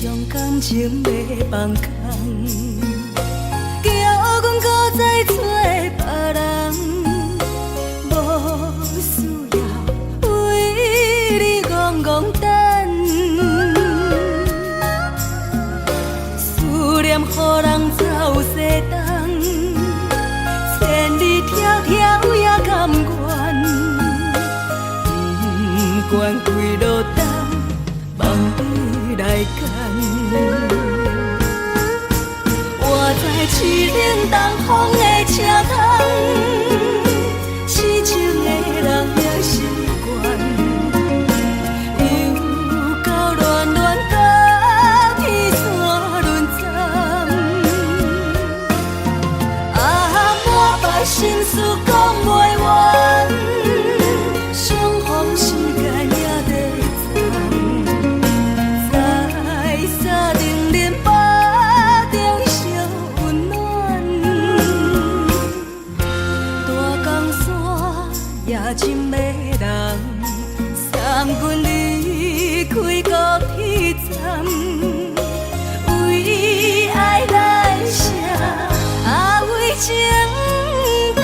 將感情欲放空，叫阮閣再揣別人，無需要為你戇戇等，思念予人走西東，千里迢迢也甘願，不管幾落冬，望你來牽。我知淒冷東風的車窗，痴情的人也習慣，又到暖暖甲天山輪站，啊，滿腹心事講袂完，相逢時間也在站，在三重恁腹中相溫暖，大江山也真迷人，送阮離開高鐵站，為愛來寫，啊為情等。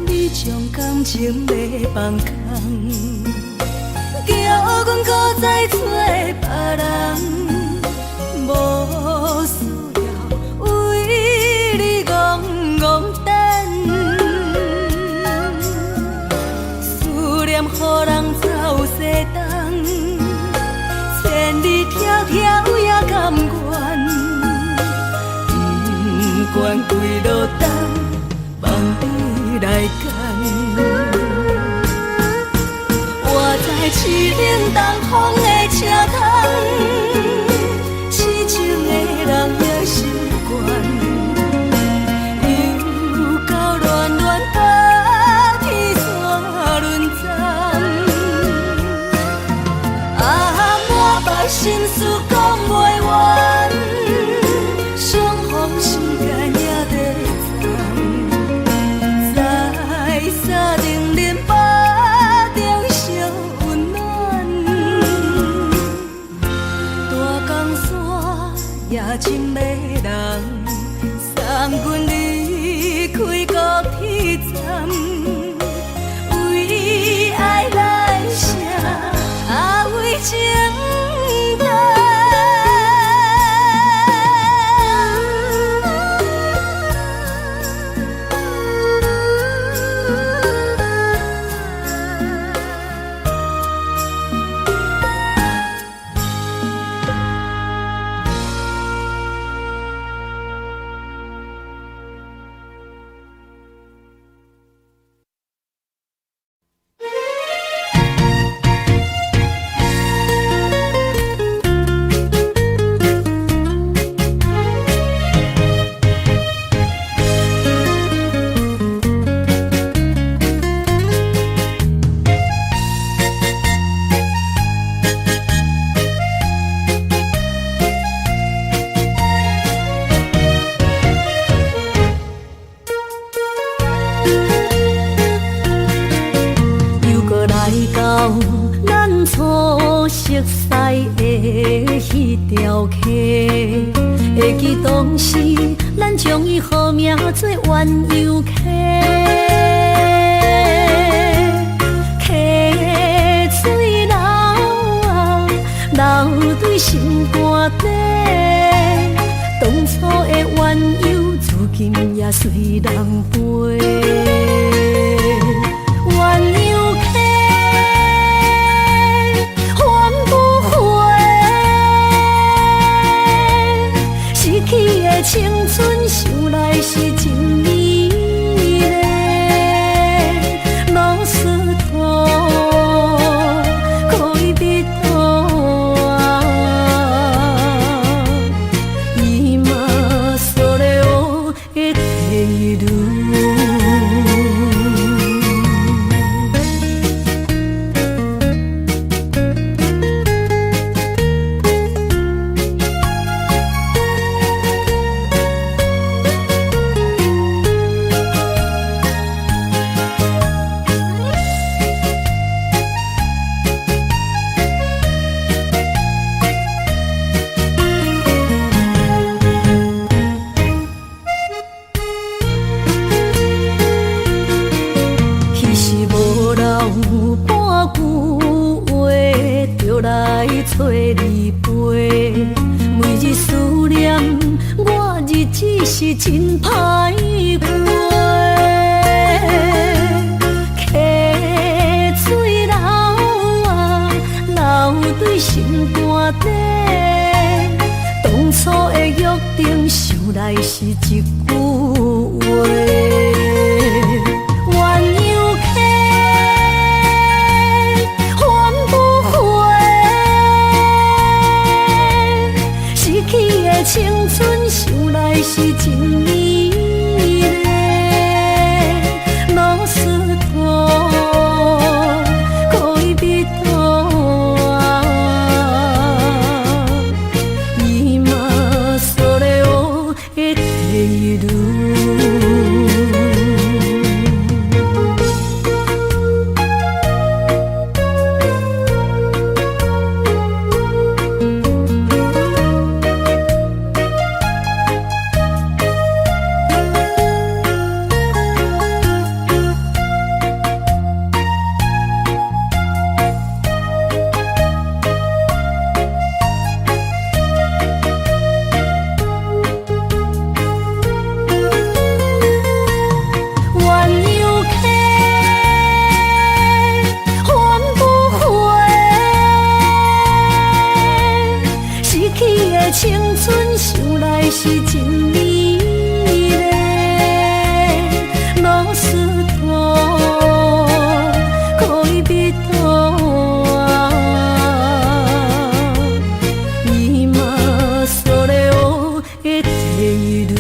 你將感情欲放空，叫阮閣再揣別人，無需要為你戇戇等，思念予人走西東，千里迢迢也甘願，不管幾落冬，望你來牽。我知淒冷東風的車窗，痴情的人也習慣，又到暖暖甲天山輪站，啊，滿腹心事講袂完，相逢時間也在站，在三重恁腹中相溫暖，大江山也真迷人，送阮離開高鐵站，為愛來寫，啊為情等。又閣來到咱初熟似的彼條溪，會記當時咱將伊號名做鴛鴦溪，溪水流啊流對心肝底，當初的鴛鴦如今也隨人飛。鴛鴦溪，還不回，失去的青春，想來是真美麗。老師是真歹過。溪水流啊，流對心肝底。當初的約定，想來是一句話。鸳鸯溪，還不回，失去的青春，想來是真美麗。ロスト戀人は今それを得ている。鸳鸯溪，還不回，失去的青春，想來是真美麗。ロスト戀人は今それを得ている。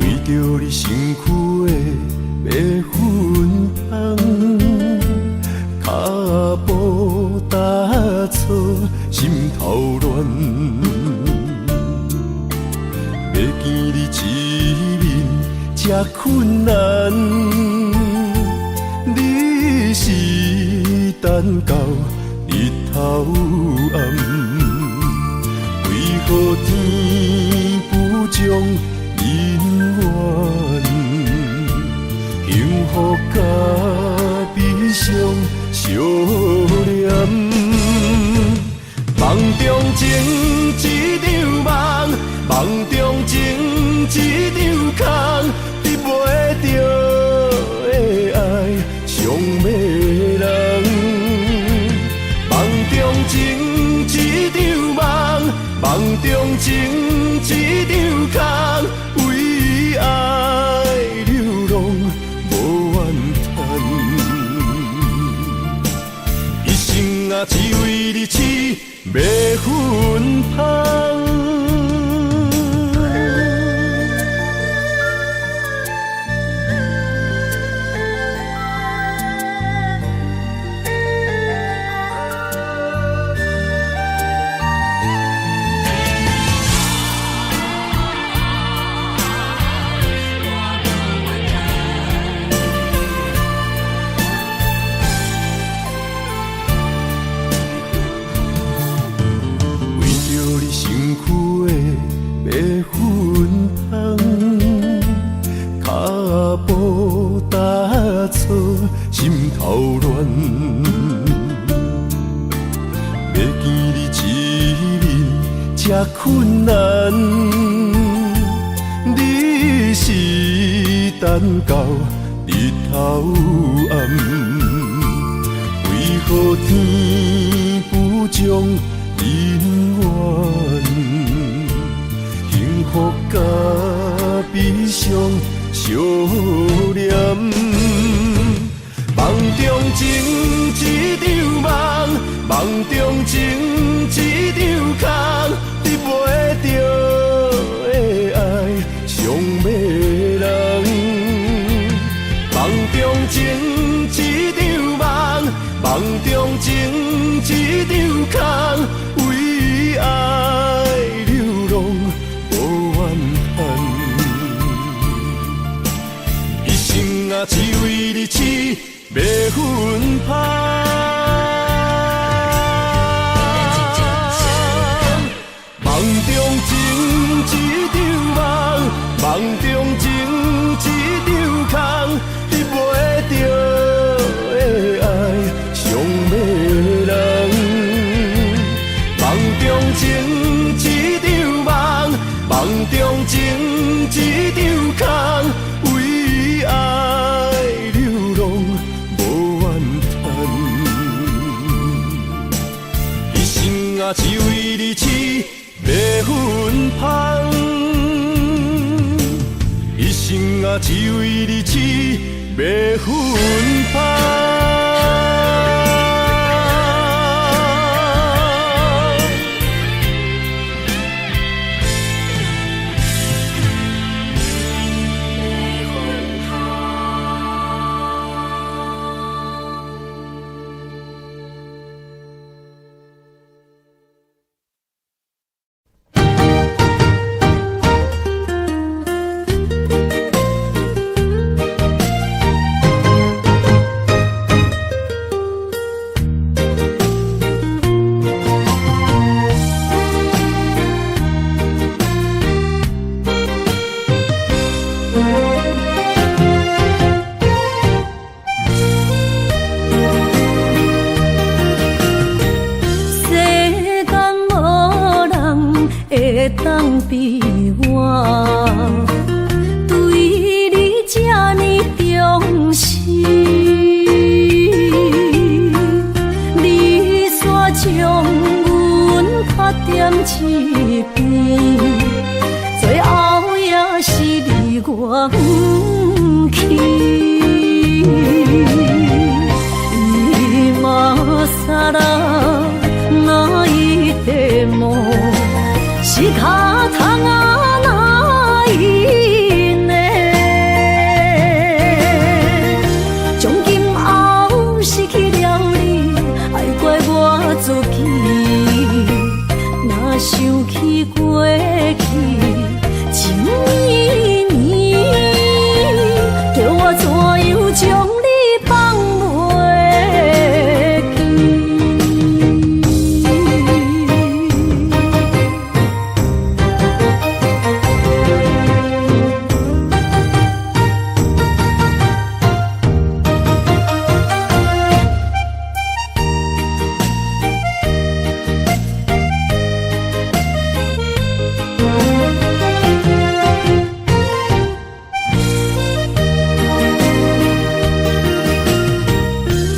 為著你身軀的白粉香，跤步踏錯，心頭亂。欲見你一面這困難，你是等到日頭暗，為何天不將姻緣，幸福佮悲傷相連。夢中情一場夢，夢中情一場空，得袂著的愛傷迷人。夢中情一場夢，夢中情一場空，為愛流浪無怨嘆，一生啊只為你痴迷芬芳。為著你身軀的白粉香，跤步踏錯，心頭亂。欲見你一面這困難，你是等到日頭暗，為何天不將種姻緣，幸福佮悲傷相連。夢中情一場夢，夢中情一場空，得袂著的愛傷欲人。夢中情一場夢，夢中情一場空，為愛流浪無怨嘆。一生啊，只為你痴迷芬芳。夢中情一場夢，夢中情一場空，得袂著的愛傷欲人。夢中情一場夢，夢中情一場空，為愛流浪無怨嘆。一生啊，只為你痴迷芬芳。一生啊，只為你痴迷芬芳。世間無人會當比我，對你這呢重視。你煞將阮拍踮一邊，最後也是離我遠去。今更泣いても仕方がないね。從今後失去了你，愛怪我自己。若想起過去情綿綿，叫我怎樣將你放袂記？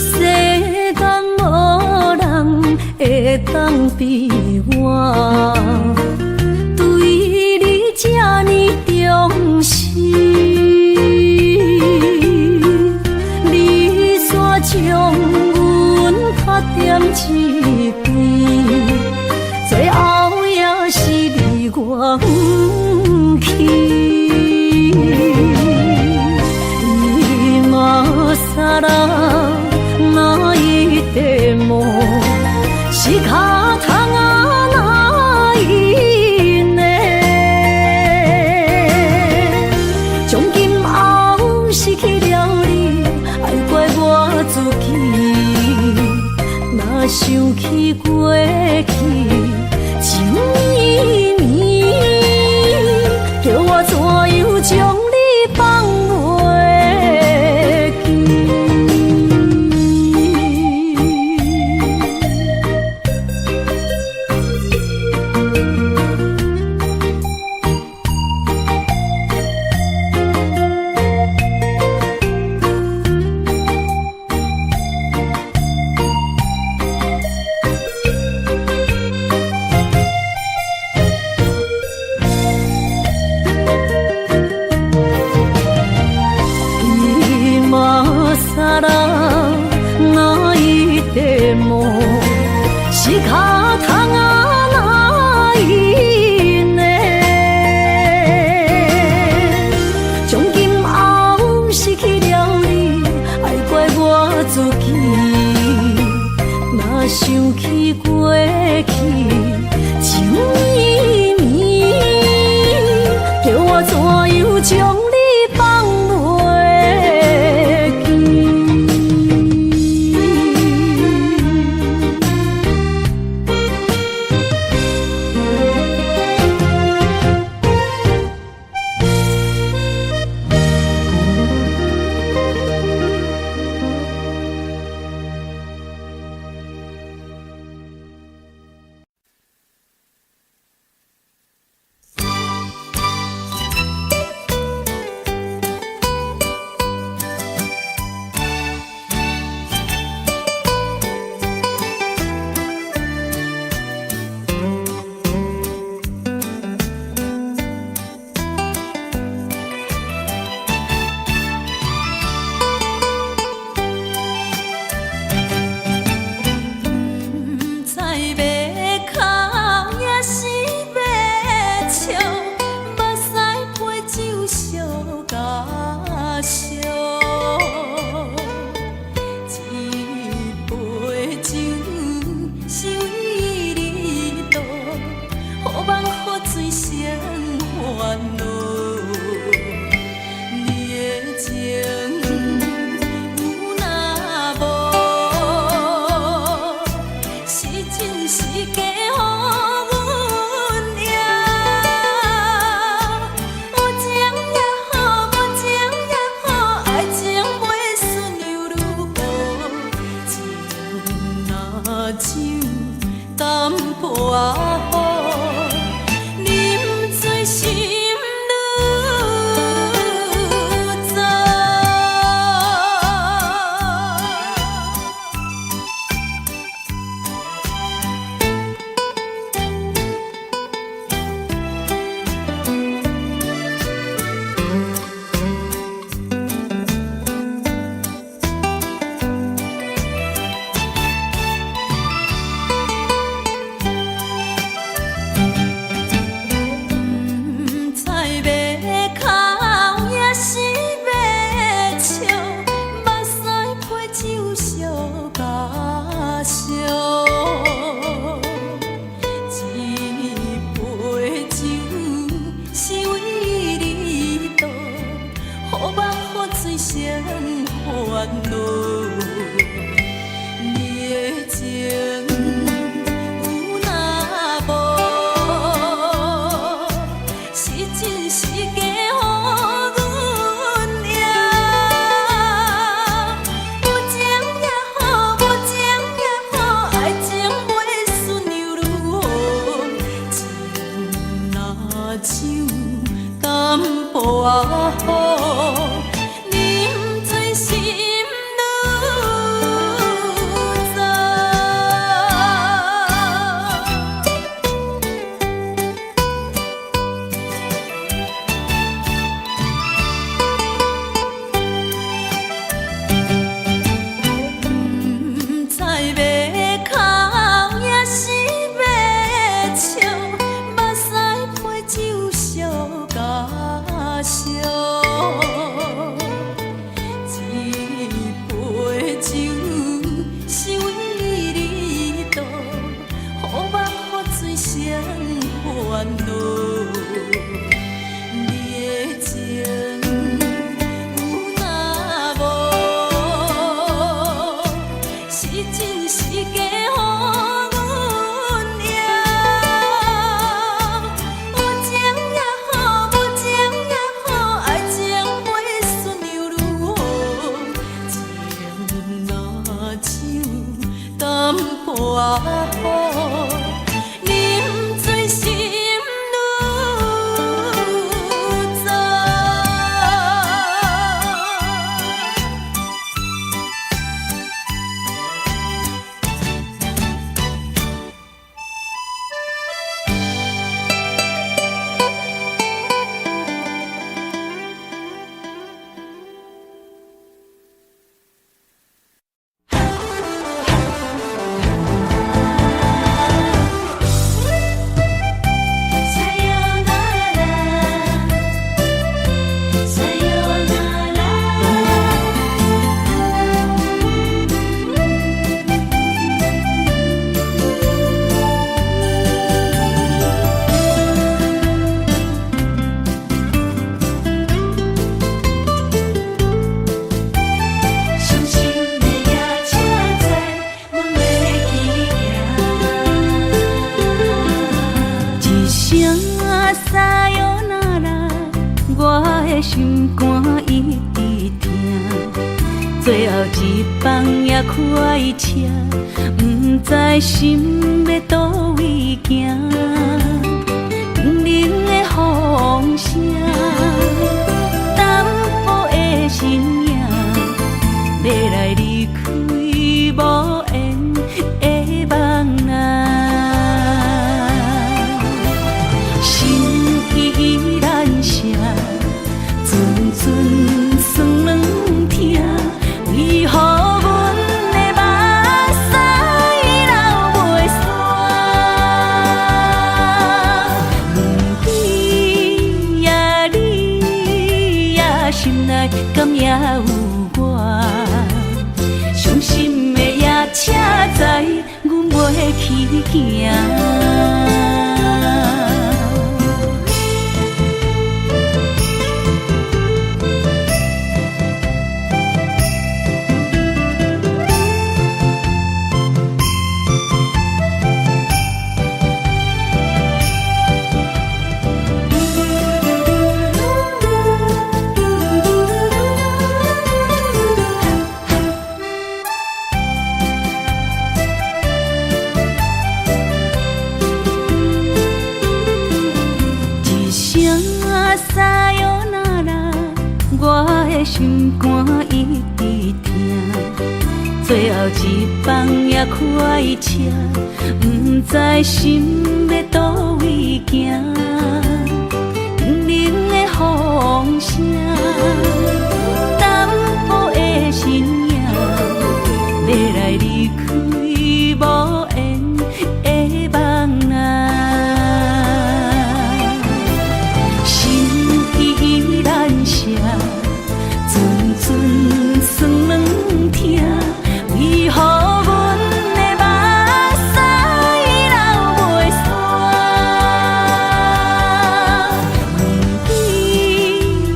世間無人會當比我，對你這呢重視。你煞將阮拍踮一邊，最後也是離我遠去。今更泣いても仕方がないね。從今後失去了你，愛怪我自己。若想起過去情綿綿，叫我怎樣將你放袂記？一跤窗仔哪因的？从今后失去了你，愛怪我自己。若想起過去，情綿綿，叫我怎樣將你放袂記？毋知欲哭抑是欲笑，目屎陪酒相共惜。一杯酒是为你倒，予梦予醉成烦恼。你的情有若無，是真是假，予阮贏。有情也好，無情也好，愛情袂輸又如何？情若酒淡薄仔好，啉醉心愈燥。毋知欲哭抑是欲笑，目屎陪酒相共惜。一杯酒是為你倒，予夢予醉成煩惱。你的情有若無，是真是假，予阮贏。有情也好，無情也好，愛情袂輸又如何？情若酒淡薄仔好，啉醉心愈燥。毋知欲哭抑是欲笑，目屎陪酒相共惜。一杯酒是為你倒，予夢予醉成煩惱。你的情有若無，是真是假，予阮贏。有情也好，無情也好，愛情袂輸又如何？情若酒淡薄仔好，啉醉心愈燥。一直疼，最後一班也開車，毋知心欲佗位行。冰冷的風聲，淡薄的身影，欲來離開無緣的夢啊。心依難捨，陣陣酸軟疼，為何阮的目屎流袂煞？不知呀你呀心內敢猶有我？傷心的夜車載，阮袂去行。一聲さよなら，我的心肝一直疼。最後一班也開車，毋知心欲佗位行。冰冷的風聲，淡薄的身影，欲來離開無緣的夢啊。心依難捨，陣陣酸軟疼，為何阮的目屎流袂煞？不知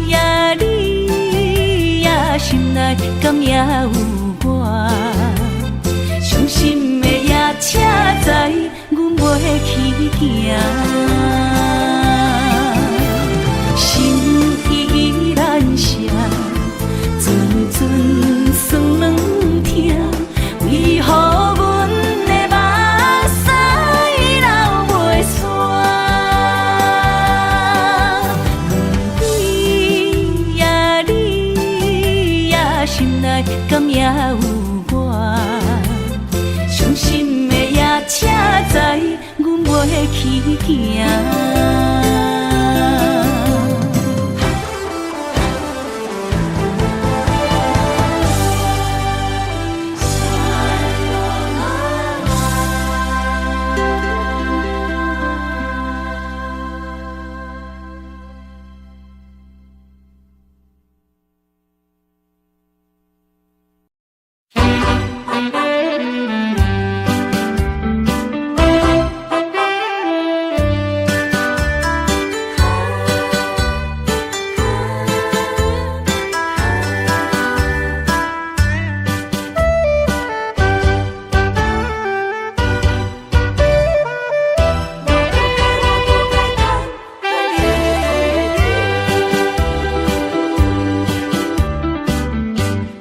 呀你呀心內敢猶有我？傷心的夜車載，阮袂去行。心依難捨，陣陣酸軟疼，為何阮的目屎流袂煞？不知呀你呀心內敢猶有我？傷心的夜車載，阮袂去行。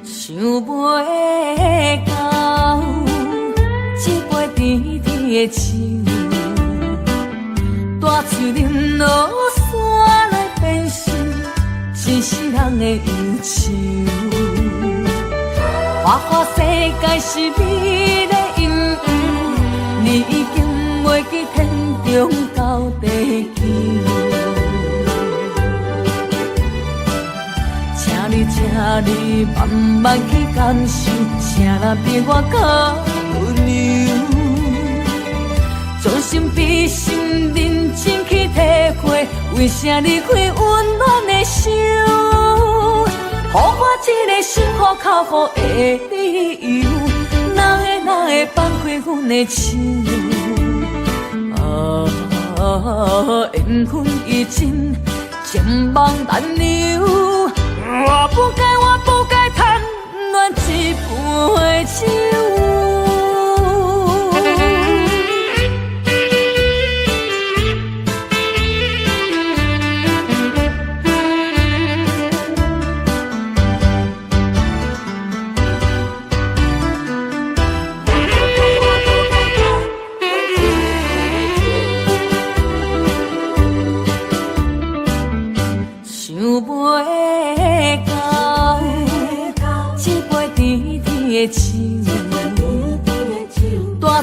想袂到，這杯甜甜的酒，大喙啉落煞來變成一世人的憂愁。花花世界是美麗姻緣，你已經袂記天長到地久。請你，請你慢慢去感受，啥人比我較溫柔？將心比心，認真去體會，為啥離開溫暖的手？予我這個心苦口苦的理由，哪會哪會放開阮的手？啊，緣分已盡，情網難留。我不該，我不該貪戀這杯酒。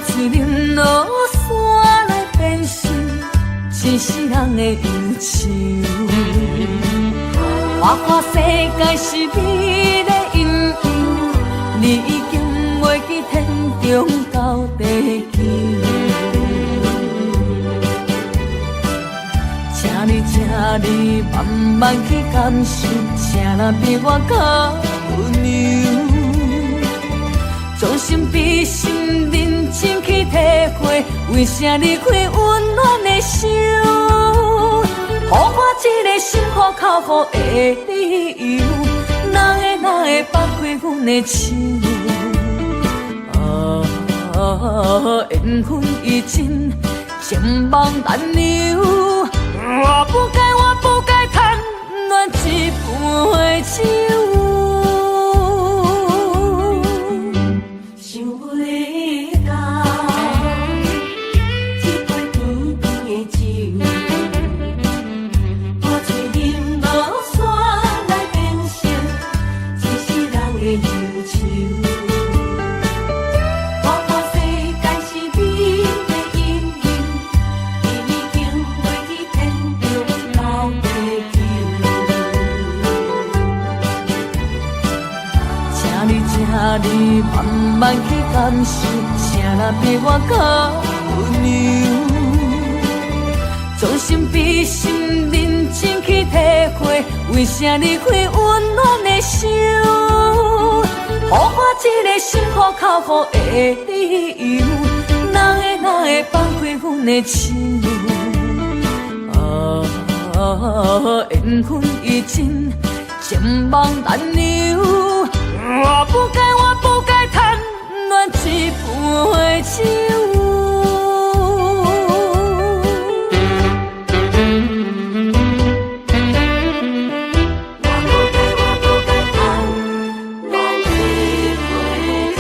喙啉落山來變成一世人的憂愁。花花世界是美麗陰影，你已經袂記天長到地久。請你，請你慢慢去感受，啥人比我較溫柔？將心比心，認真去體會，為啥離開溫暖的手？予我這个心苦口苦的理由，哪會哪會放開阮的手？啊，緣分已盡，情網難留。我不該，我不該貪戀一杯酒。想袂到，這杯甜甜的酒，大喙啉落山來變成一世人的憂愁。花花世界是美麗陰影，你已經袂記天長到地久。請你，請你慢慢去感受，啥人比我較溫柔？將心比心，認真去體會，為啥離開溫暖的手？予我這個心苦口苦的理由，哪會哪會放開阮的手？啊，緣分已盡，情網難留。我不該，我不該貪戀一杯酒。我不該，我不該貪戀一杯酒。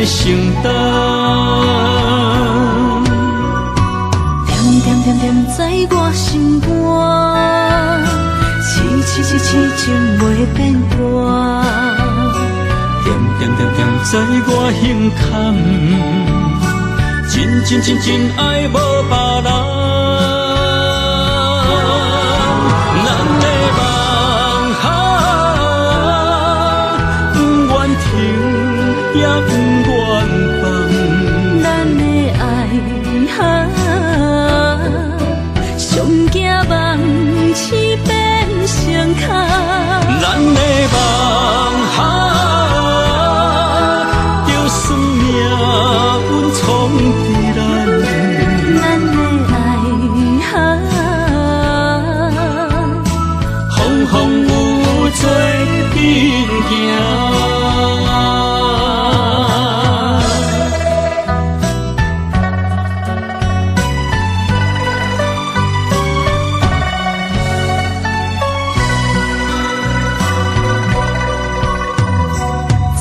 承擔。恬恬恬恬在我心肝，痴痴痴痴情袂變淡。恬恬恬恬在我胸坎，真真真真愛無別人。咱的夢啊，不願停也不願放。咱的愛啊，上驚夢醒變成空。咱的夢啊，就算命運創佇咱。咱的愛啊，風風雨雨做陣行。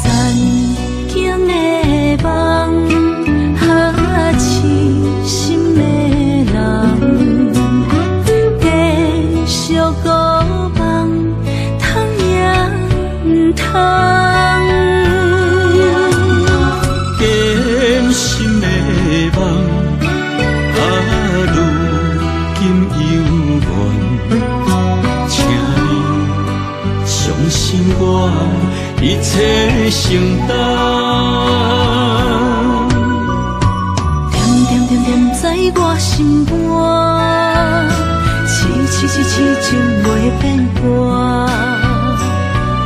曾經的夢，啊，痴心的人，繼續孤夢，通也毋通。堅心的夢，啊，如今猶原，請你相信我，一切承擔。恬恬恬恬在我心肝，痴痴痴痴情袂變淡。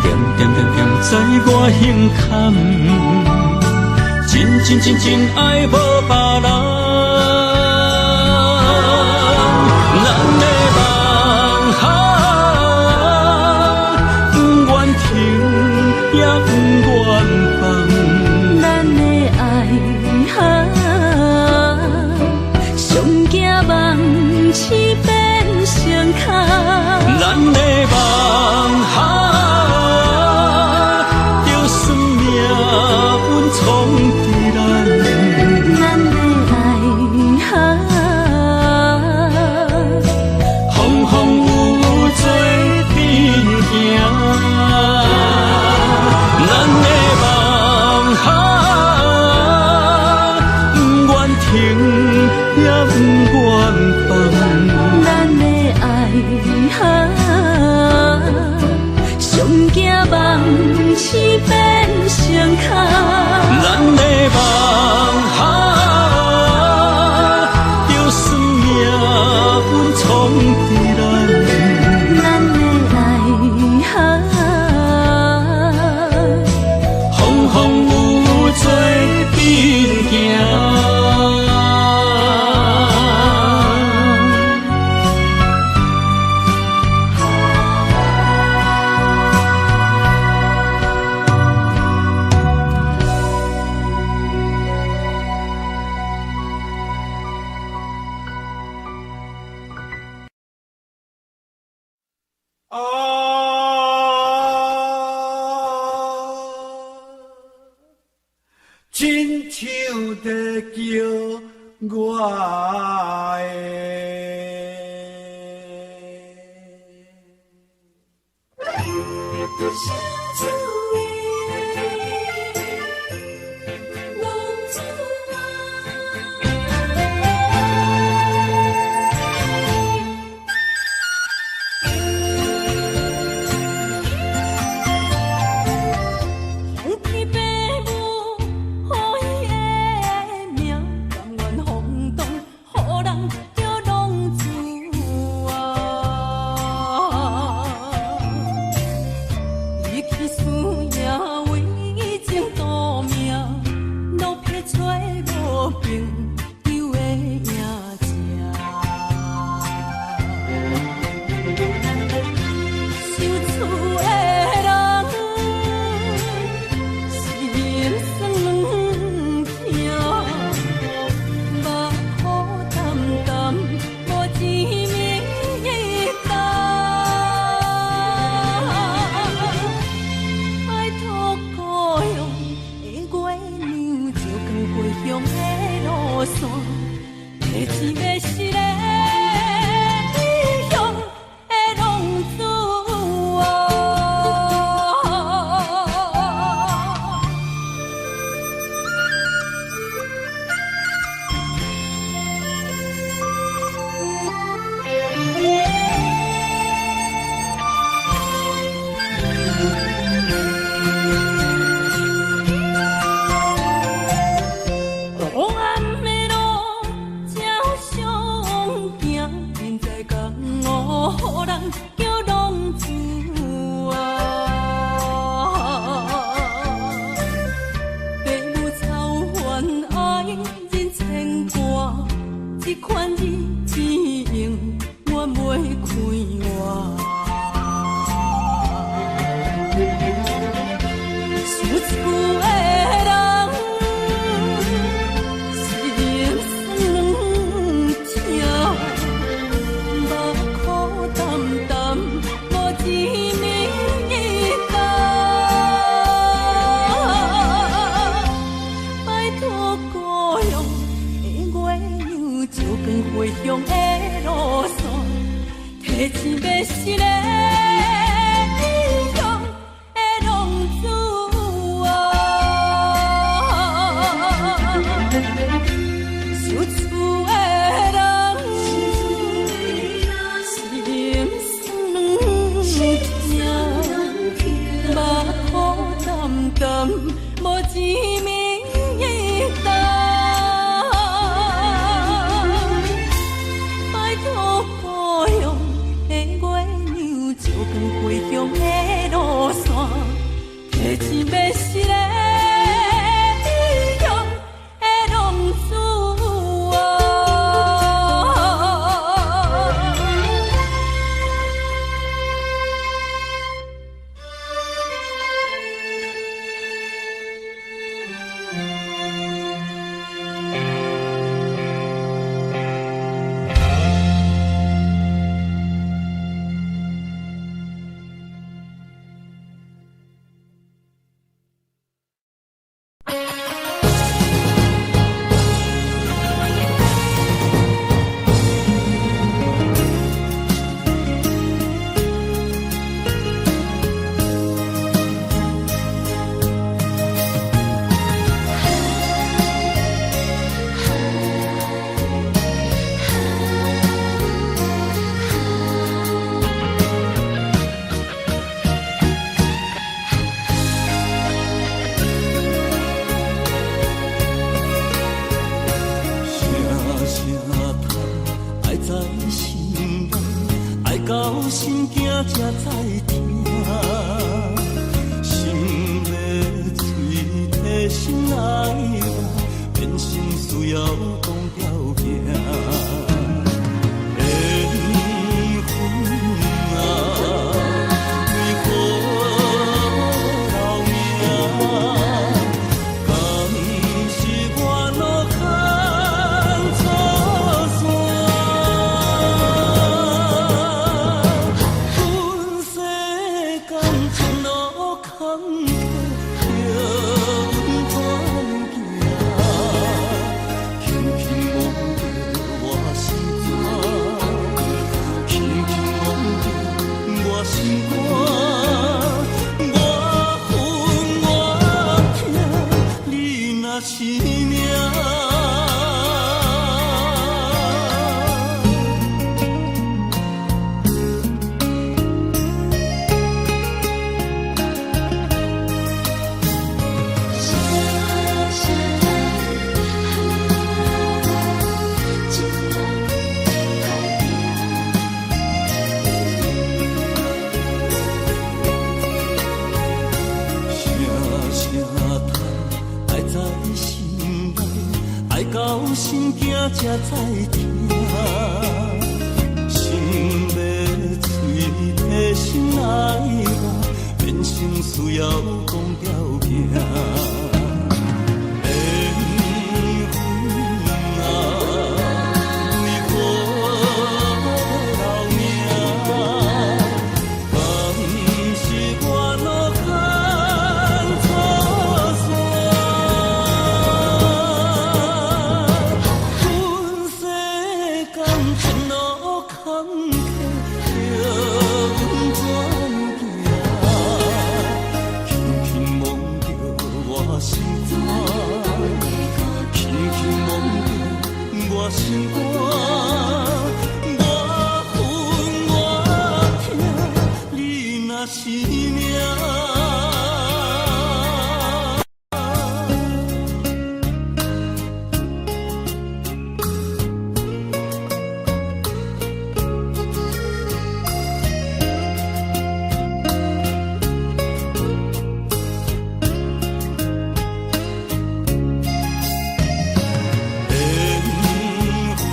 恬恬恬恬在我胸坎，真真真真愛無別人。咱的夢啊，不願停也不願放。咱的愛啊，上驚夢醒變成空。咱的夢啊，就算命運創佇咱。咱的愛啊，風風雨雨做陣行。咱的夢啊，不願停也不願放。咱的愛啊，上驚夢醒變成空。咱的夢啊，就算命運創佇咱。咱的愛啊，風風雨雨做陣行。啊，親像在叫我的。天父母予伊的名，甘願風動，予人叫浪子啊！伊去這款日子永遠袂快活。想一句的人，心酸疼，目苦澹澹，無一暝冬。拜託故鄉的月娘，照光回鄉的路線，提錢欲死的異鄉的浪子啊！想厝的人，心酸疼，目苦澹澹，無一暝冬。拜託故鄉的月娘，照光回鄉的路線，提錢欲死的異鄉的浪子啊！聲聲嘆，愛在心內，愛到心驚才知疼。心欲喙提心愛我，變心需要講條件。緣分啊，為何留名？敢是我路牽錯線？阮世間情路坎坷，叫阮怎行？輕輕摸著我心肝，輕輕摸著我心肝，我恨我疼，你若是命。聲聲嘆，情人歹拼。聲聲嘆，愛在心內，愛到心驚才知疼。心欲喙提心愛我，變心需要講條件。緣分啊，為何留名？敢是我路牽錯線？阮世間情路坎坷，叫阮怎行？輕輕摸著我心肝，輕輕摸著我心肝，我恨我疼，你若是命。緣分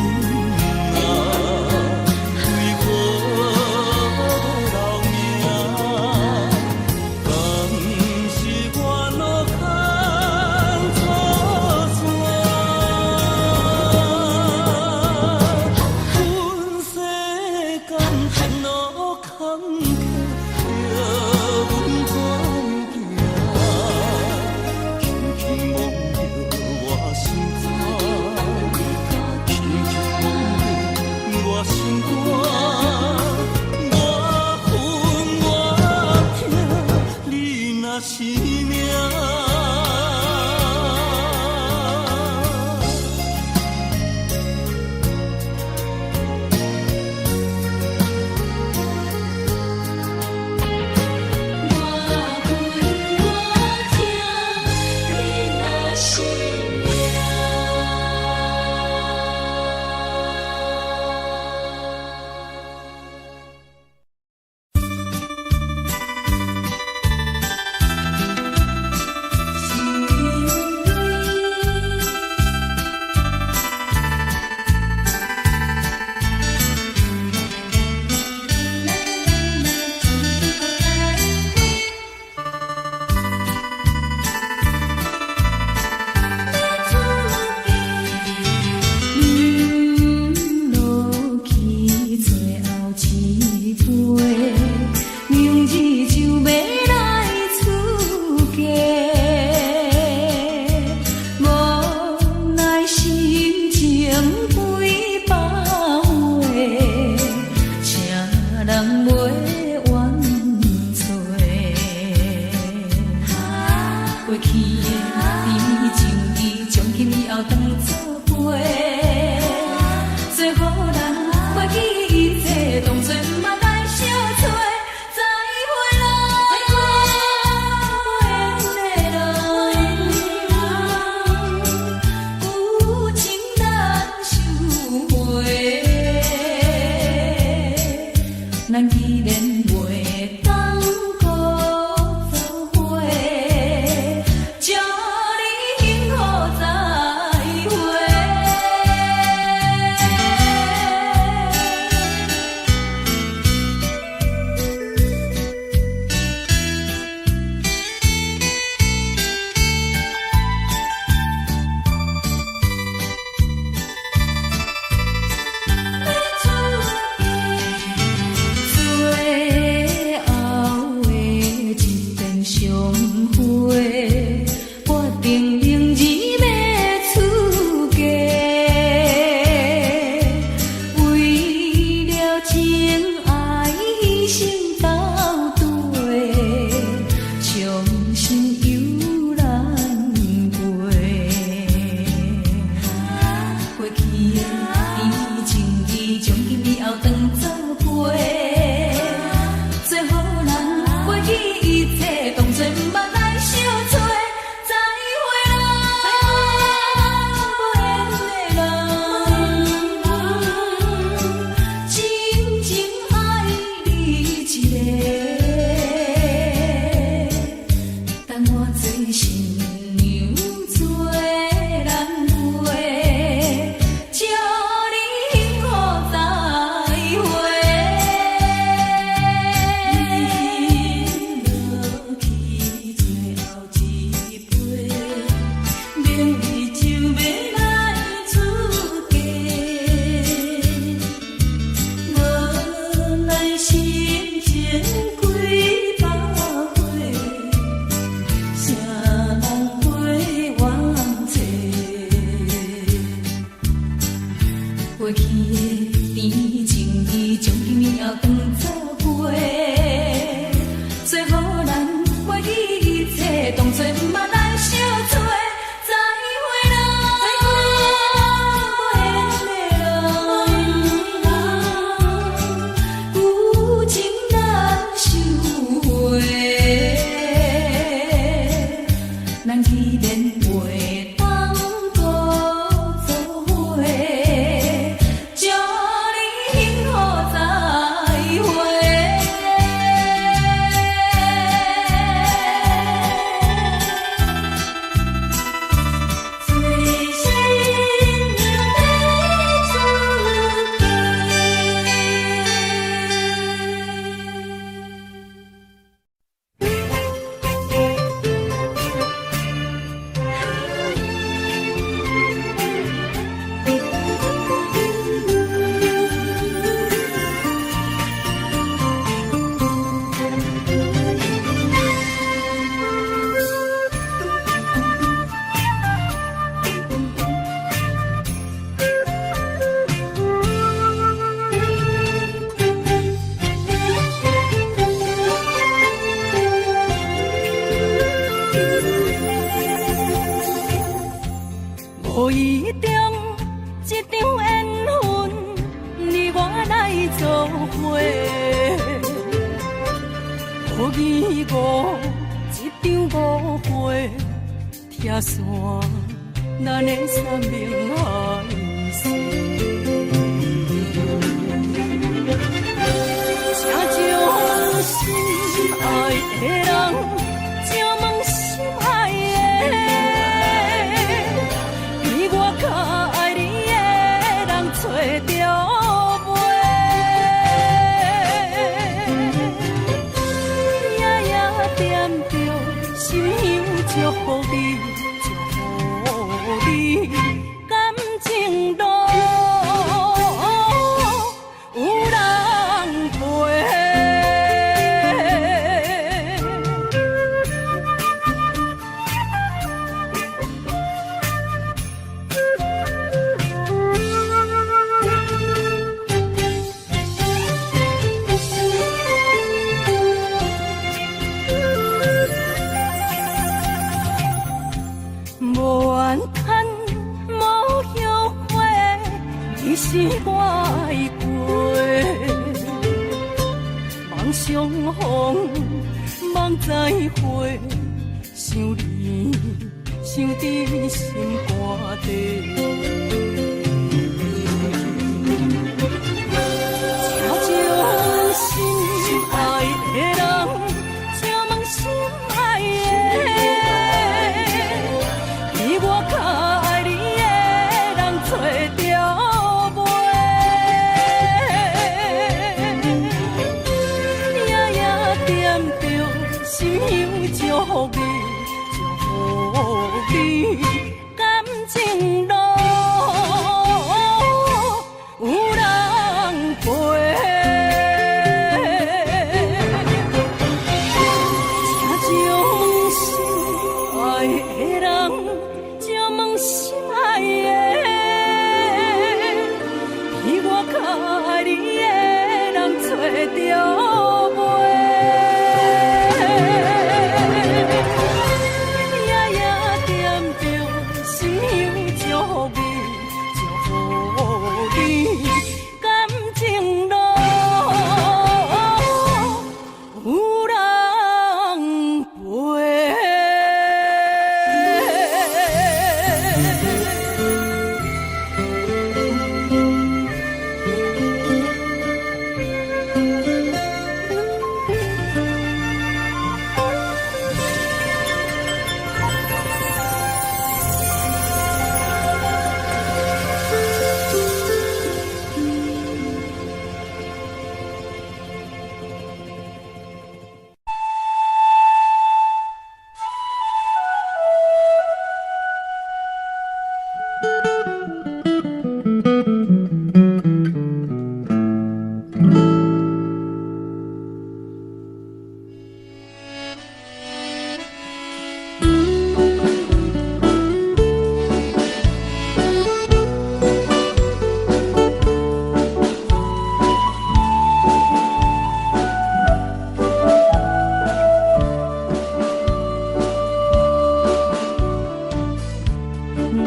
幾百回，誰人袂怨找？過去的甜蜜情誼，從今以後當作陪。做予咱袂記一切，當作毋捌來相揣。再會啦，無緣的人，舊情難收回。咱既然袂當閣做伙，祝你幸福再會。最後的一遍相會，決定明日欲出嫁。為了情愛犧牲到底，傷心猶難過。過去的甜蜜情誼，從今以後當作陪。做予咱袂記一切，當作毋捌來相揣。再會啦，無緣的人，真情愛你一個，等我做新娘做人陪，祝你幸福再會。飲落去最後一杯，明日就欲來出嫁。無奈心情幾百回，誰人袂怨找？過去的甜蜜情誼，從今以後當作陪。做予咱袂記一切，當作毋捌來相揣。再會啦，無緣的人，舊情難收回。咱既然袂當閣做伙，祝你幸福再會。做新娘欲出嫁。無意中這場緣分，你我來做伙。無疑誤這場誤會，拆散咱的山盟海誓。請將心愛的人，請問心愛的，比我較愛你的人揣著袂？夜夜惦著心香，祝福你，祝福你，感情你是我愛過，夢相逢，夢再會，想你想佇心肝底。請將心愛的人，請問心愛的，比我較愛你的人找著袂？夜夜惦著心香祝福你，祝福你感情路有人陪。請將心愛的人，請問心愛的，比我較愛你的人找著袂？夜夜惦著心香祝福你，祝福你感情路有人陪。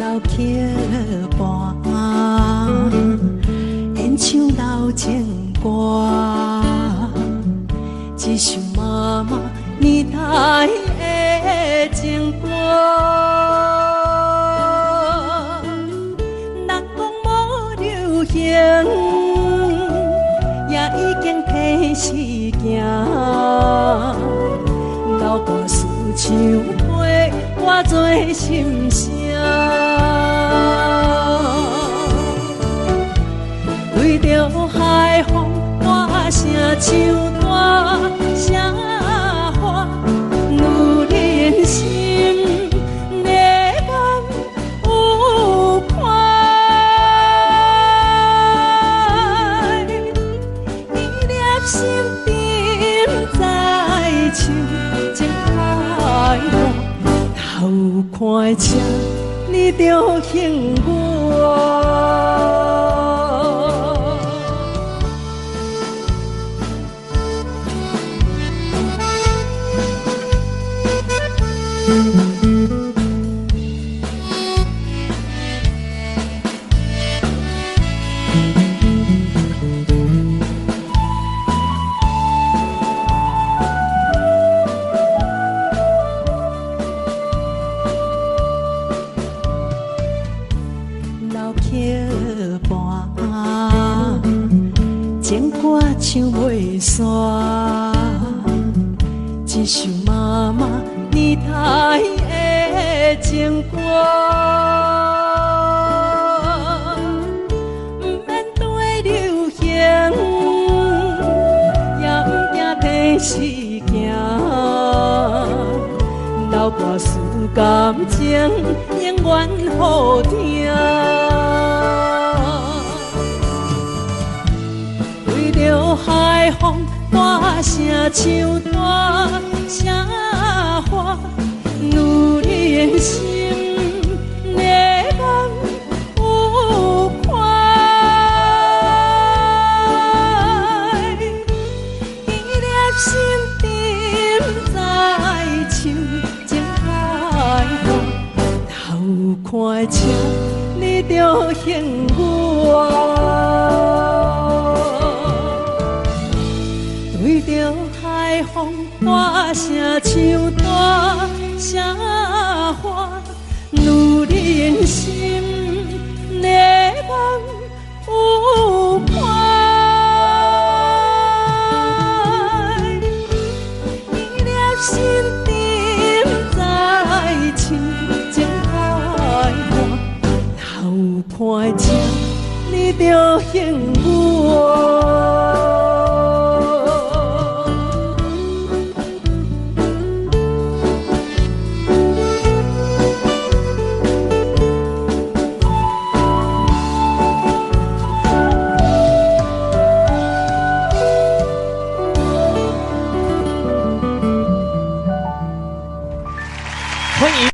老曲伴，演唱老情歌，一首妈妈年代的情歌。若讲无流行，也已經提時行。老歌词唱陪我做心声。对著海风大声唱大声喊，女人心的眼有看，一粒心沉在深情海海，头看车，你就幸我。老曲伴，情歌唱袂煞，一首妈妈年代的情歌，毋免对流行，也毋惊提时行。老歌词感情永远好听。对著海风大声唱大声喊，女人心的眼有看，一粒心沉在深情海海，头看车你就幸我。歌聲唱大聲喊，女人心的夢有伴。一粒心沉在深情海岸，若有伴的请你著幸福。歡迎。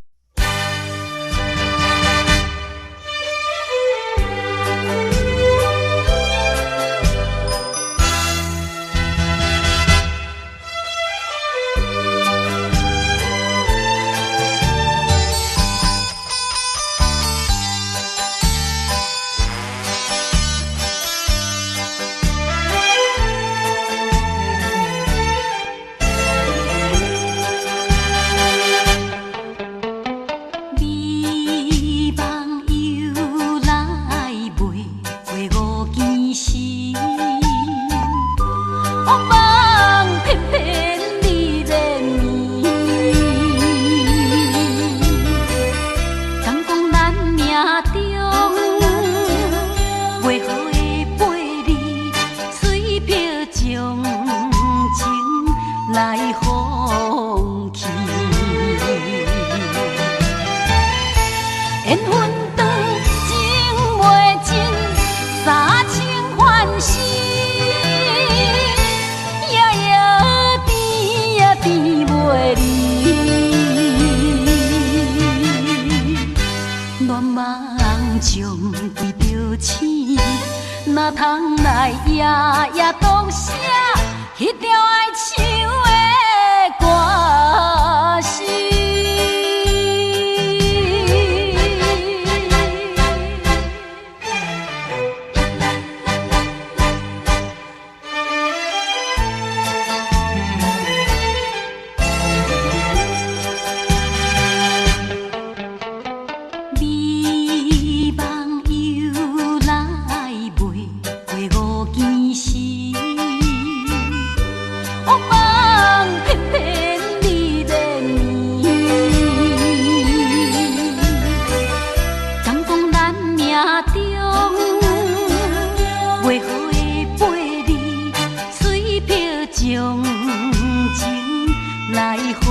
美夢由來袂過五更時，惡夢翩翩你連綿。敢講咱命中袂好的八字，隨憑將情來放棄。緣分長，情袂盡，三清還是夜夜甜也甜袂離。恋夢中為著醒，哪通來夜夜當寫彼條愛唱的歌詞。美夢由來袂過五更時，惡夢翩翩你連綿。敢講咱命中袂好的八字，隨憑將情來放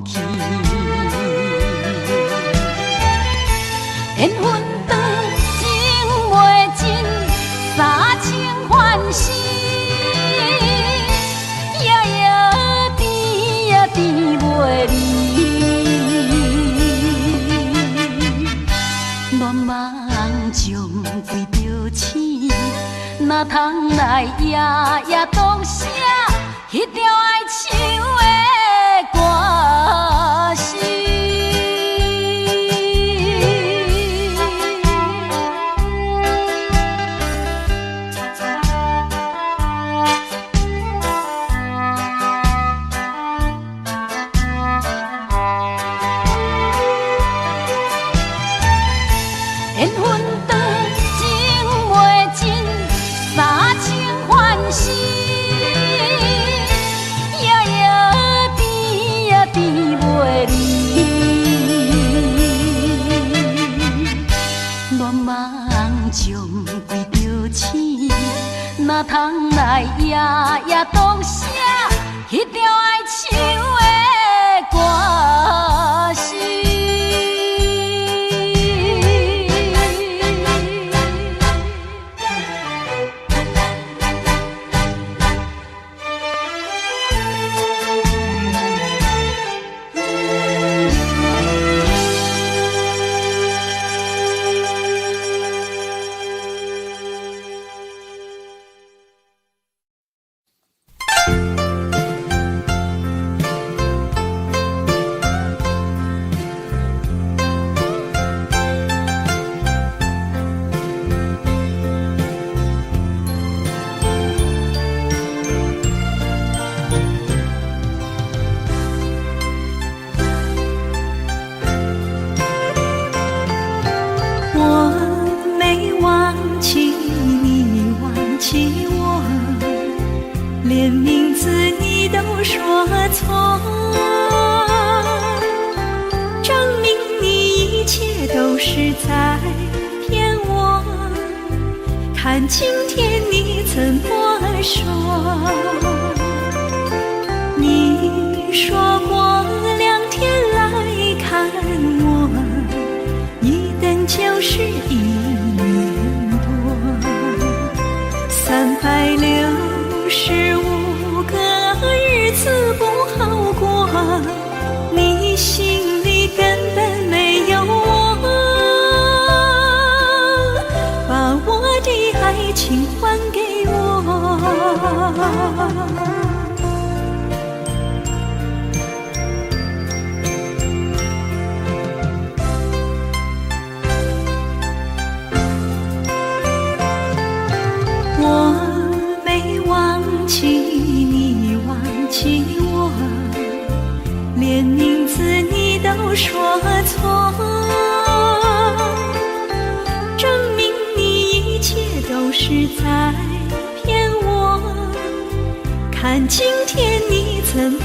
棄。緣分長，情袂盡，三清還是夜夜甜也甜袂離。恋夢中為著醒，哪通來夜夜當寫彼條愛唱的歌詞。緣分長，情袂盡，三清還是夜夜甜也甜袂離。恋夢中為著醒，哪通來夜夜當寫彼條愛唱的歌詞。看今天你怎麼說？你說過兩天來看我，一等就是一年多，365個日子不好過，你心裡根本沒有我，把我的愛情還給我。我沒忘記你，忘記我，連名字你都說錯，證明你一切都是在騙我。看今天你怎麼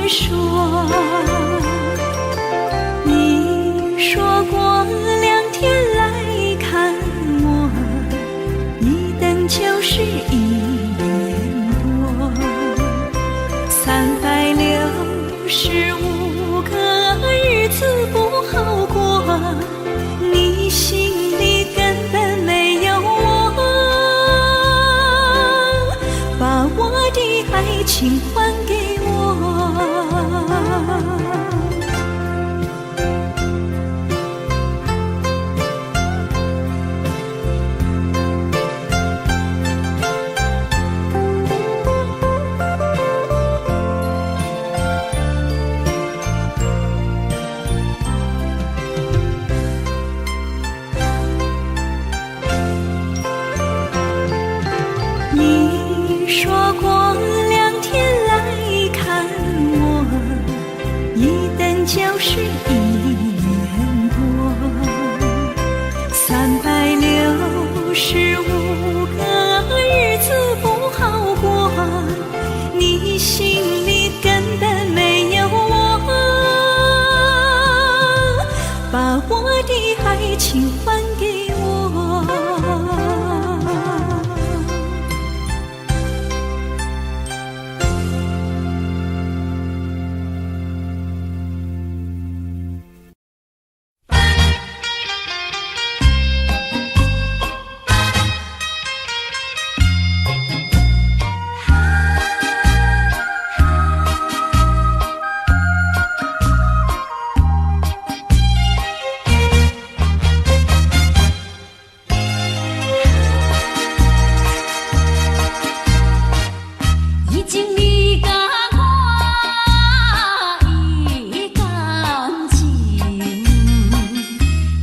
說？你說過兩天來看我，一等就是一年多，365個日子不好過，你心裡根本沒有我，把我的愛情還給我。你說過兩天來看我，一等就是一年多，365個日子不好過，你心裡根本沒有我，把我的愛情還給我。以前你佮我伊感情，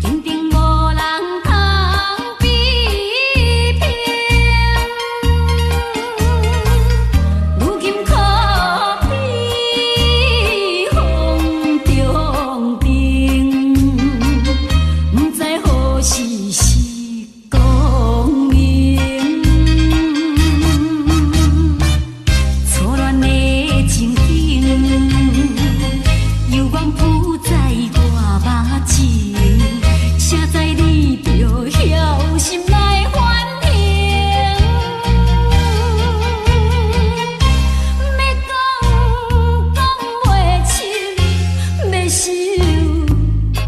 肯定無人通比拼。如今可比風中燈，不知何時是光明。初戀的情景，猶原浮在我目前，誰知你著枵心來反省。欲講講袂清，欲收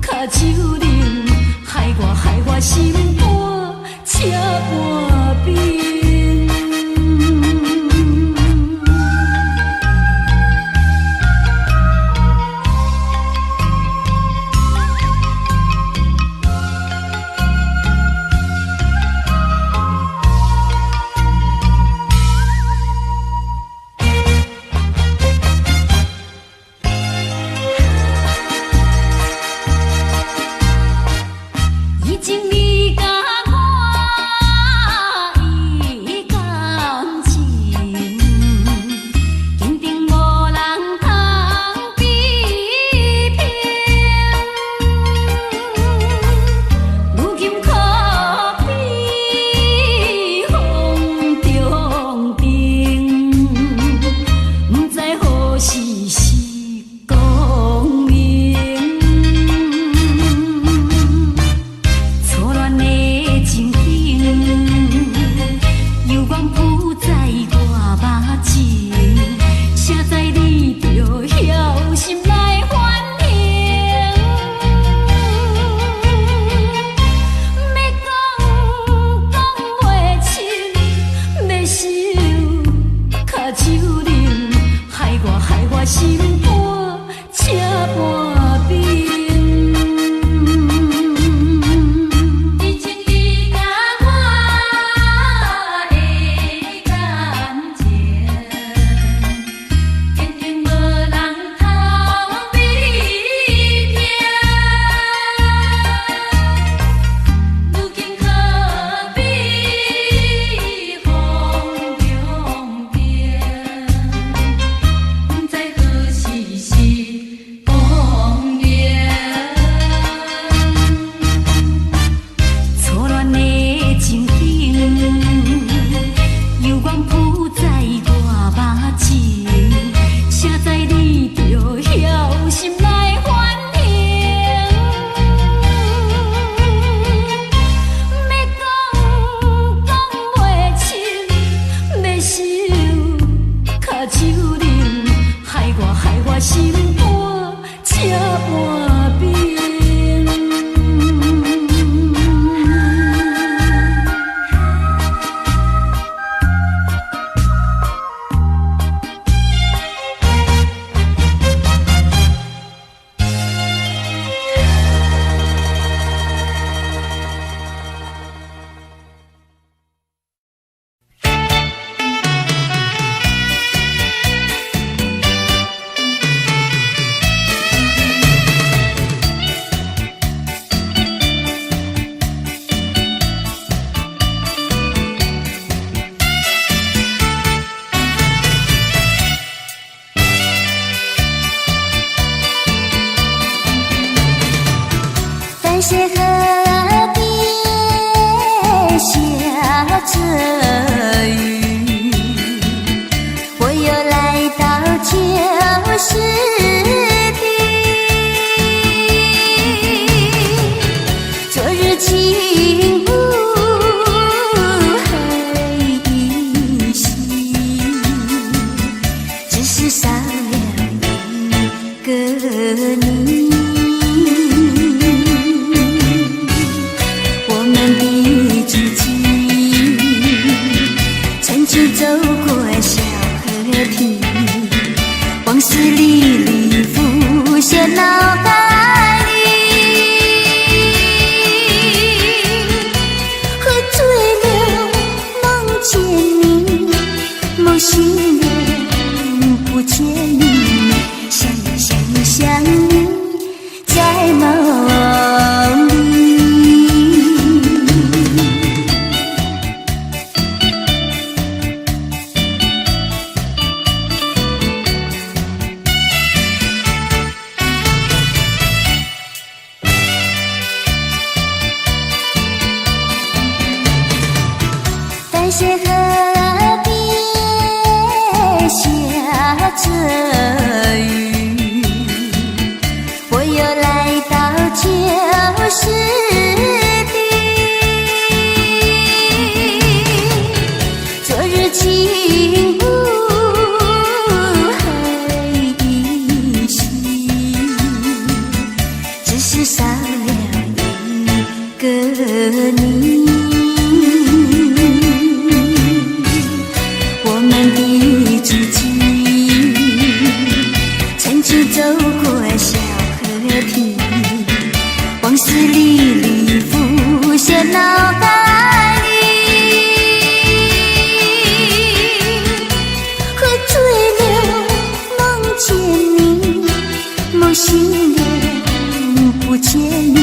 跤手冷，害我心肝赤半冰。以前你佮我伊溪河邊下著雨，我又來到舊時地。昨日情霧還依稀，只是少了一個你。我們的足跡，曾經走過小河堤，往事歷歷浮現腦海裡。喝醉了夢見你，夢醒了不見你，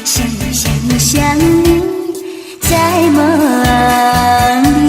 想想想你在夢裡。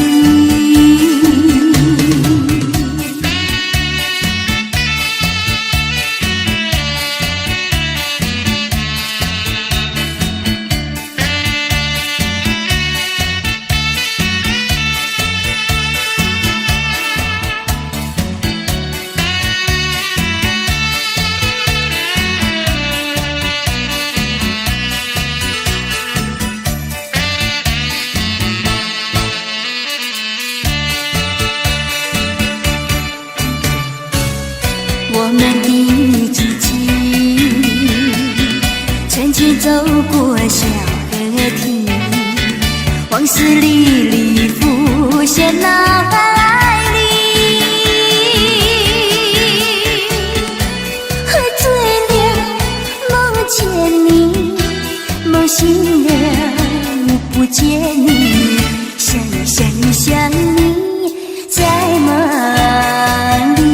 我們的足跡，曾經走過小河堤，往事歷歷浮現腦海裡。喝醉了夢見你，夢醒了不見你，想想想你在夢裡。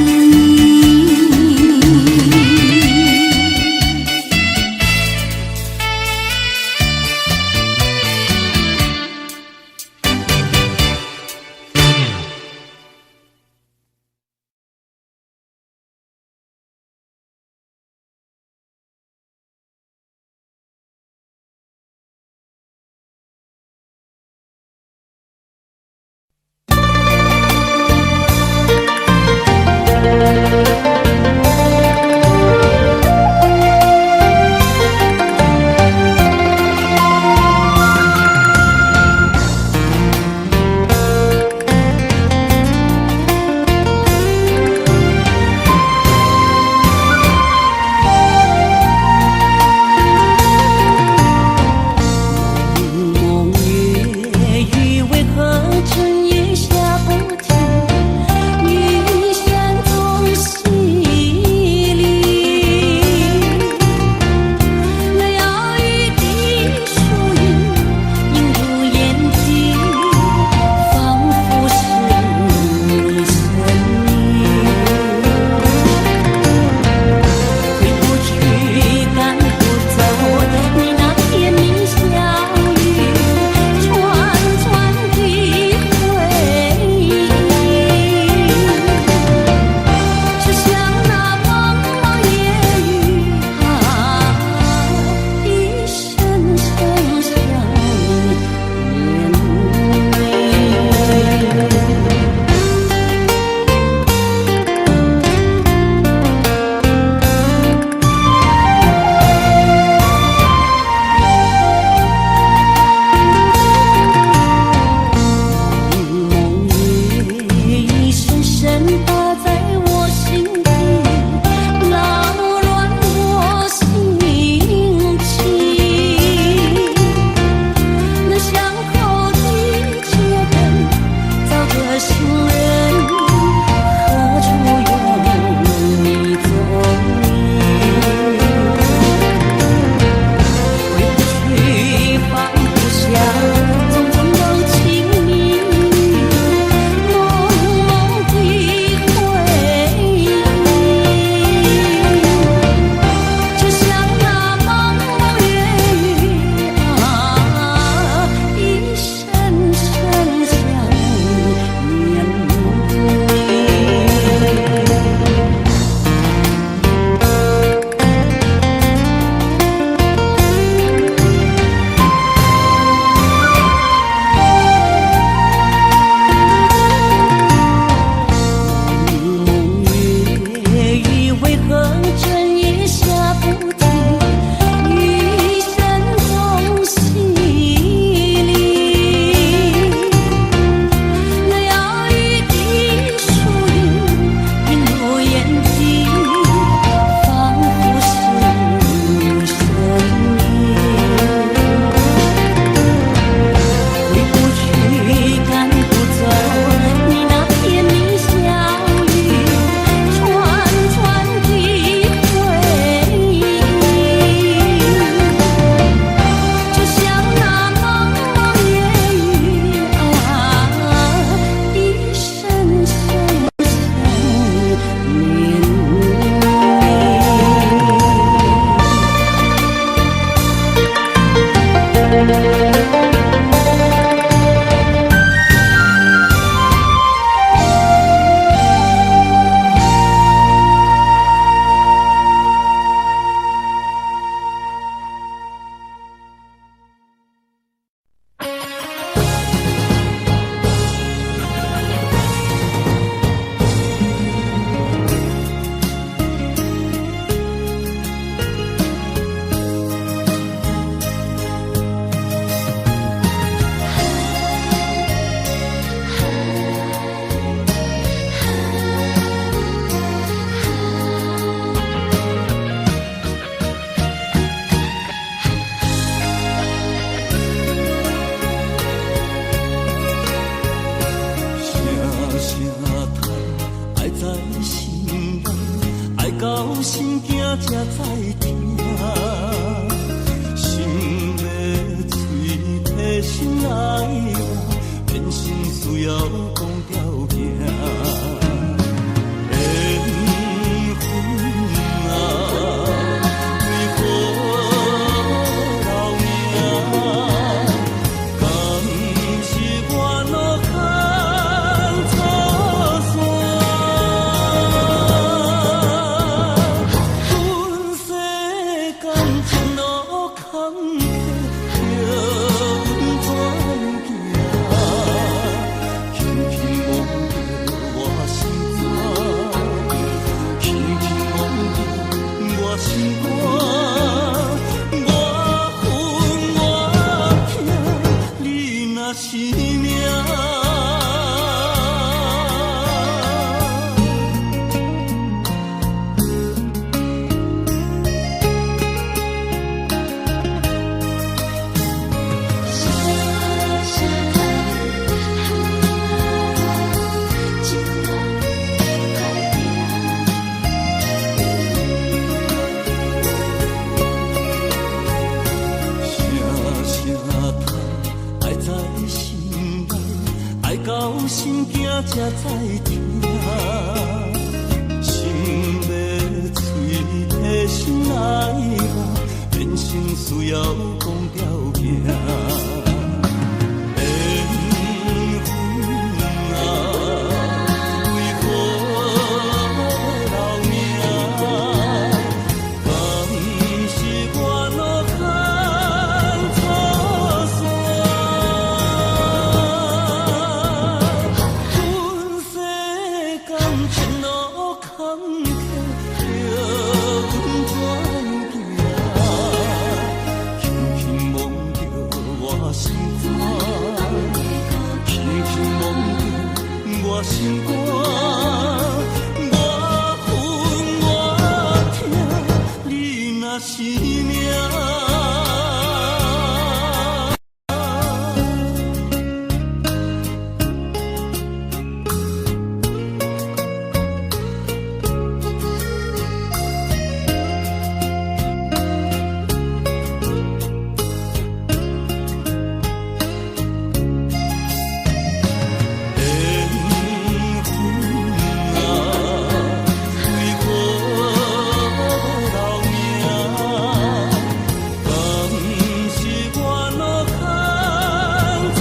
心惊才知疼。心欲喙提心内话，变成需要讲条件。缘分啊，为何留名？敢是我路坎错线？阮世感情路坎坷，叫阮怎行？轻轻摸著我心肝，轻轻摸著我心肝，我恨我疼，你若是命。声声叹，情人歹定。声声叹，爱在心内，爱到心惊才知疼。心欲喙提心内话，变成需要讲条件。缘分啊，为何留名？敢是我路坎错线？阮世感情路坎坷，叫阮怎行？轻轻摸著我心肝，轻轻摸著我心肝，我恨我疼，你若是命。缘分啊，为何留名？敢是我路坎错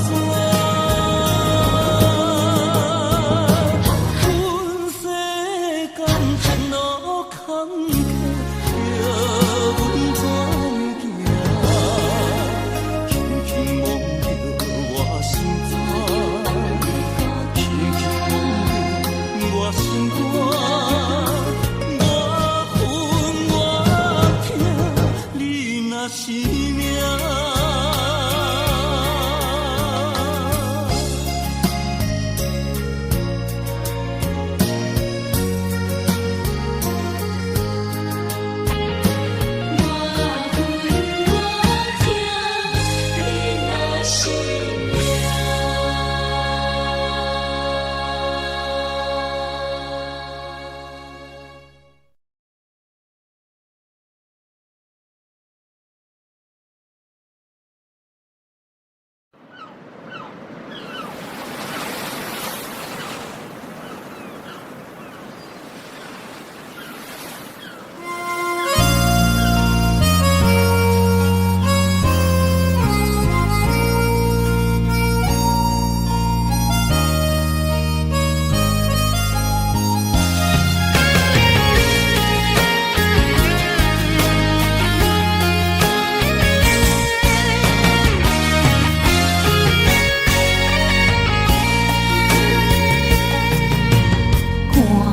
线？阮世感情路坎坷，叫阮怎行？轻轻摸著我心肝，轻轻摸著我心肝，我恨我疼，你若是命。我恨我疼，你若是命。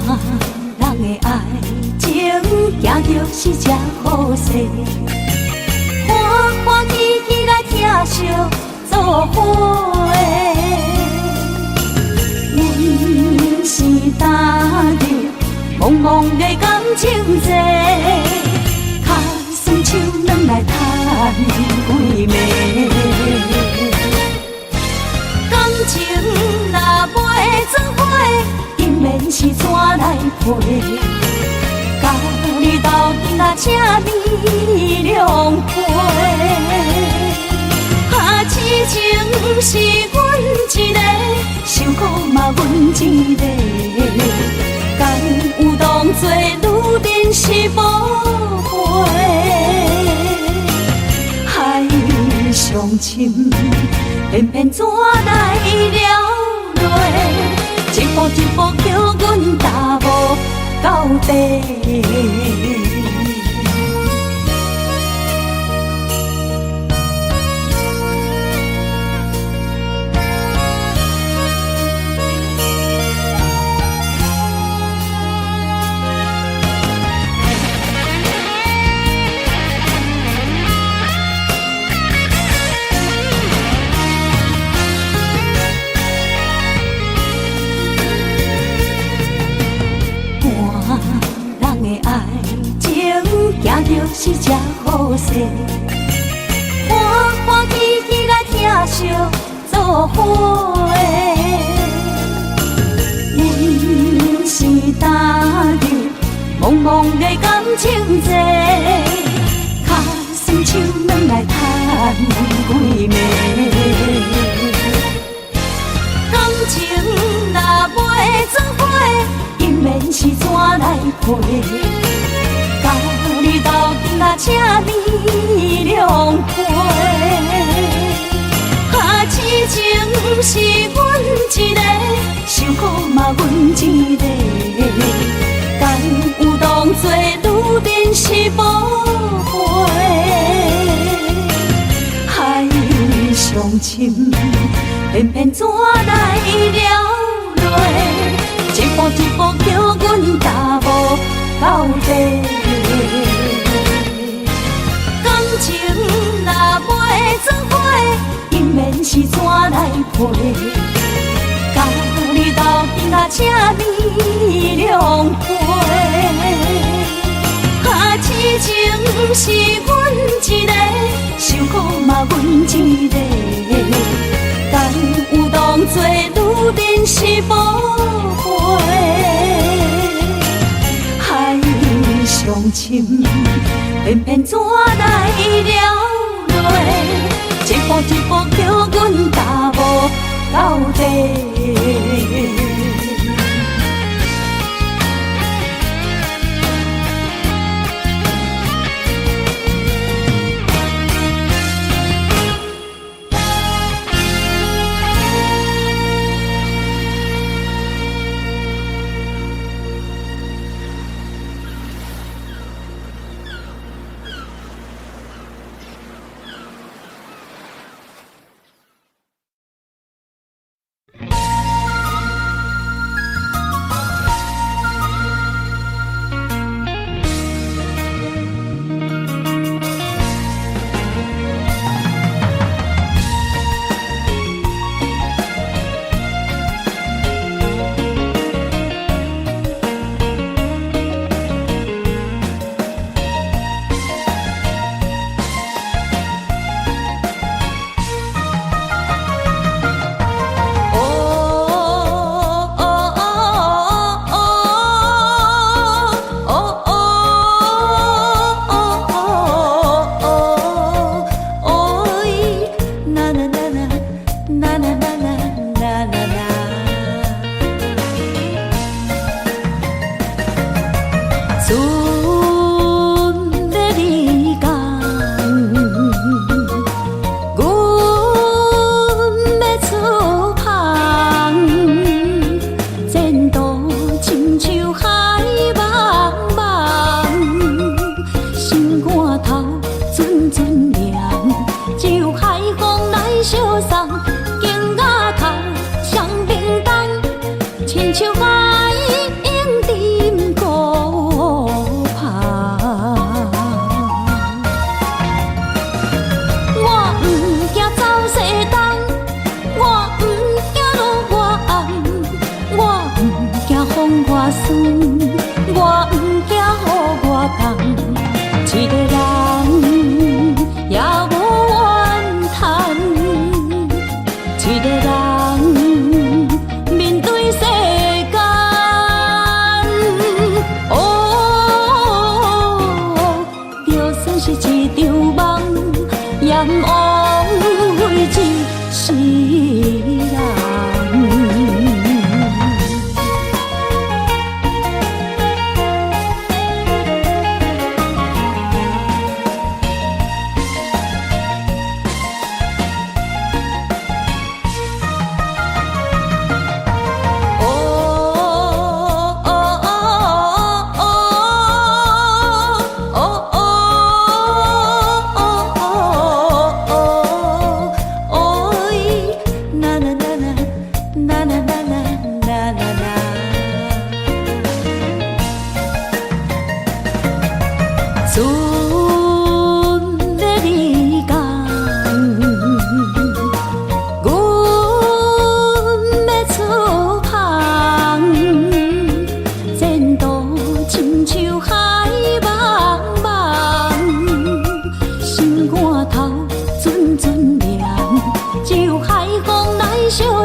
看人的爱情，行著是这好势，欢欢喜喜来疼惜做伙。阮是踏入茫茫的感情债，跤酸手软来趁几暝。感情若袂做伙，姻缘是怎来配？這呢兩回。啊，痴情是阮一个，受苦嘛阮一个，敢有當作女人是寶貝？海上深，偏偏怎來了淚？一步一步叫阮踏無到底。就是這好勢，歡歡喜喜來疼惜做伙。阮是踏入茫茫的感情債，跤酸手軟來趁幾暝。感情若袂做伙，姻緣是怎來配？你鬥陣啊，這呢兩回。啊，痴情是阮一个，受苦嘛阮一个，敢有當作女人是寶貝？海上深，偏偏怎來了淚？一步一步叫阮踏無到底。感情若袂做伙，姻緣是怎來配？佮你鬥陣啊，這呢兩回。啊，痴情是阮一个，受苦嘛阮一个，敢有當作女人是寶貝？海上深，偏偏怎來了淚？一步一步叫阮踏無到底。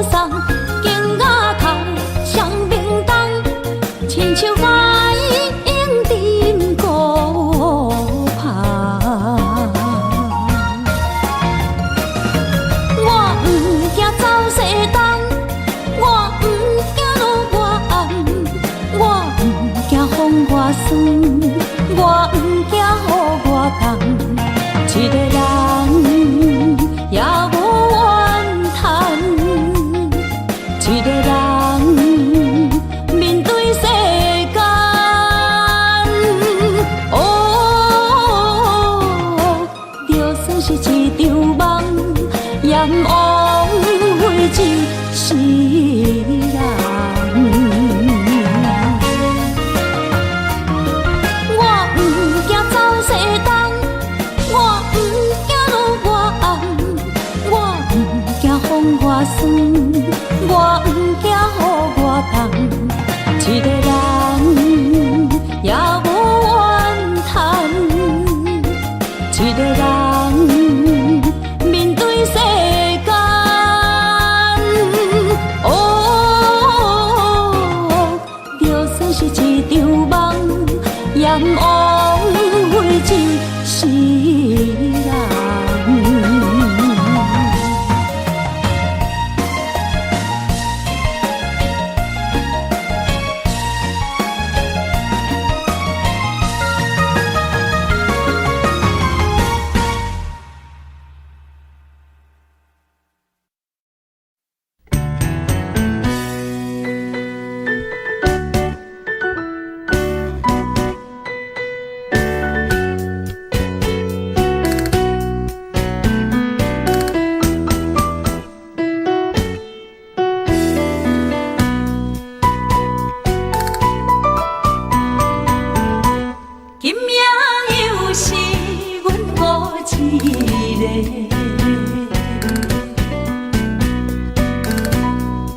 送，金牙頭雙明燈，親像愛用珍菇芳。我毋驚走西東，我毋驚落外暗，我毋驚風外酸，我毋驚雨外凍，一个人也無怨嘆，一個人面對世間。哦，就算是一場夢，也毋枉費一世人。我毋驚走西東，我毋驚落外暗，我毋驚風外酸，我毋驚雨外凍，一個人也無怨嘆，一個人面對世間。哦，就算是一場夢，也毋枉費一世人。今夜又是阮孤一个，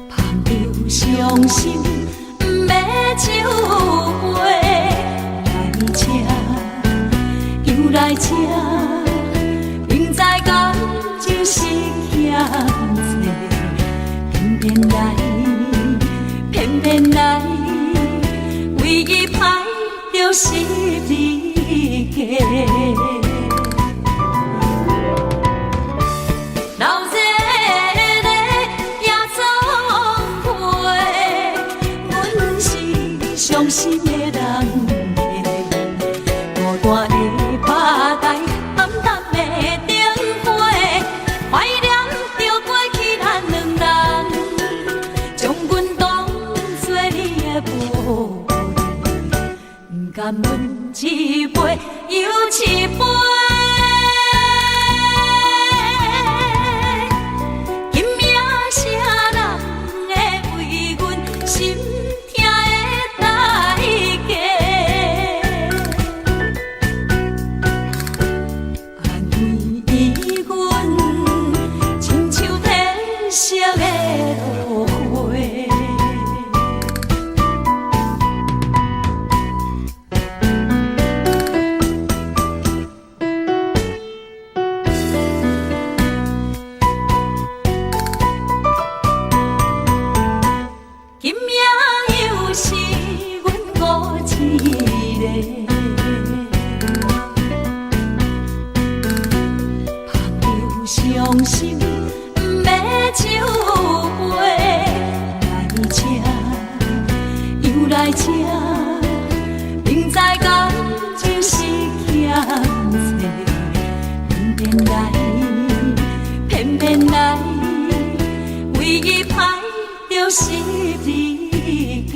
捧著傷心欲酒杯，來這又來這，明知感情是欠債，偏偏來，偏偏來，為伊歹著十字架。流熱的也總會，阮是傷心的人客，孤單的吧台，暗淡的燈火，懷念著過去咱兩人，將阮當作你的玻璃，毋甘阮一杯又一杯。今夜啥人會為阮心疼的代價？安慰阮，親像褪色的落花。今夜又是阮孤一个，捧著傷心欲酒杯，來這又來這，明知感情是欠債，偏偏來，偏偏來，為伊歹著十字架。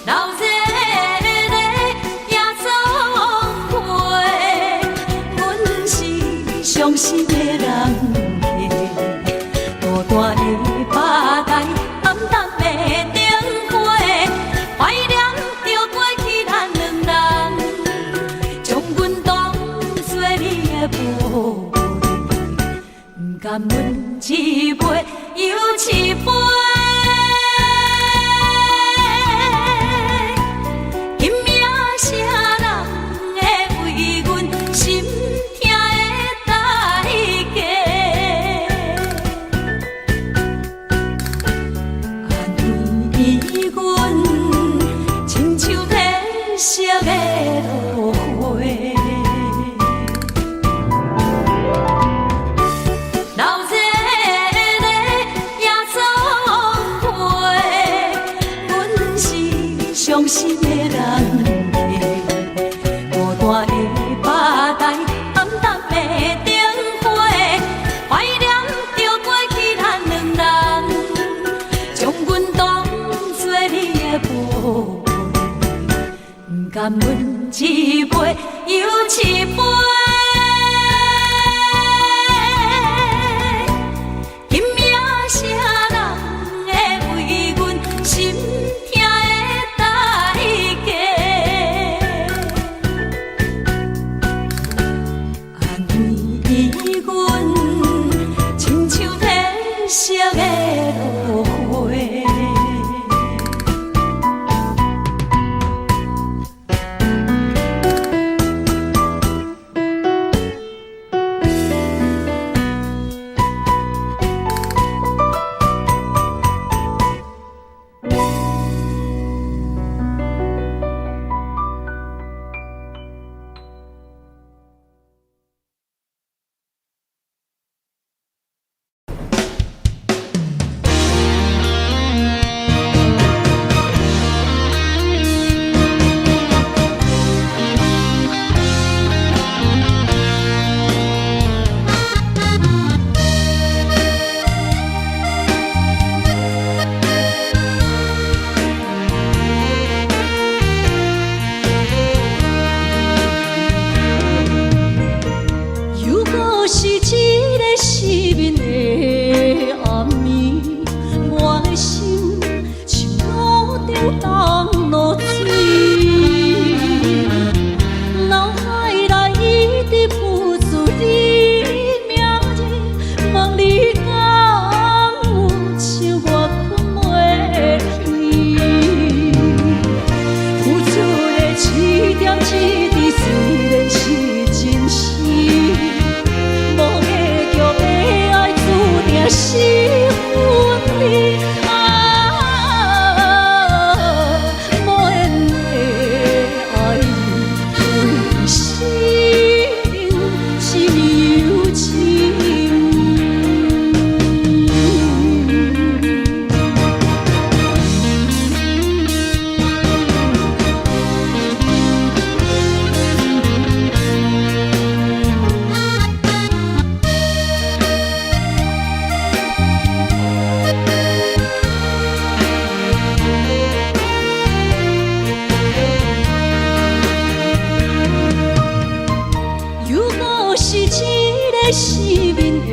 流熱的也總會，阮是傷心的人客，孤單的吧台，暗淡的燈火，懷念著過去咱兩人，將阮當作你的玻璃，毋甘阮一杯又一杯。今夜啥人會為阮心疼的代價？问一杯又一杯。今夜啥人会为阮心疼的代价？啊，为阮亲像褪色的落花。又阁是一个失眠的暗暝，我的心像炉顶冻露水，脑海内一直浮出你名字，问你敢有像我困袂去？付出的一点一滴虽然是真实，无结局的爱注定是分离。啊，无缘的爱人，为生命一暝又一暝。又阁是一个失眠的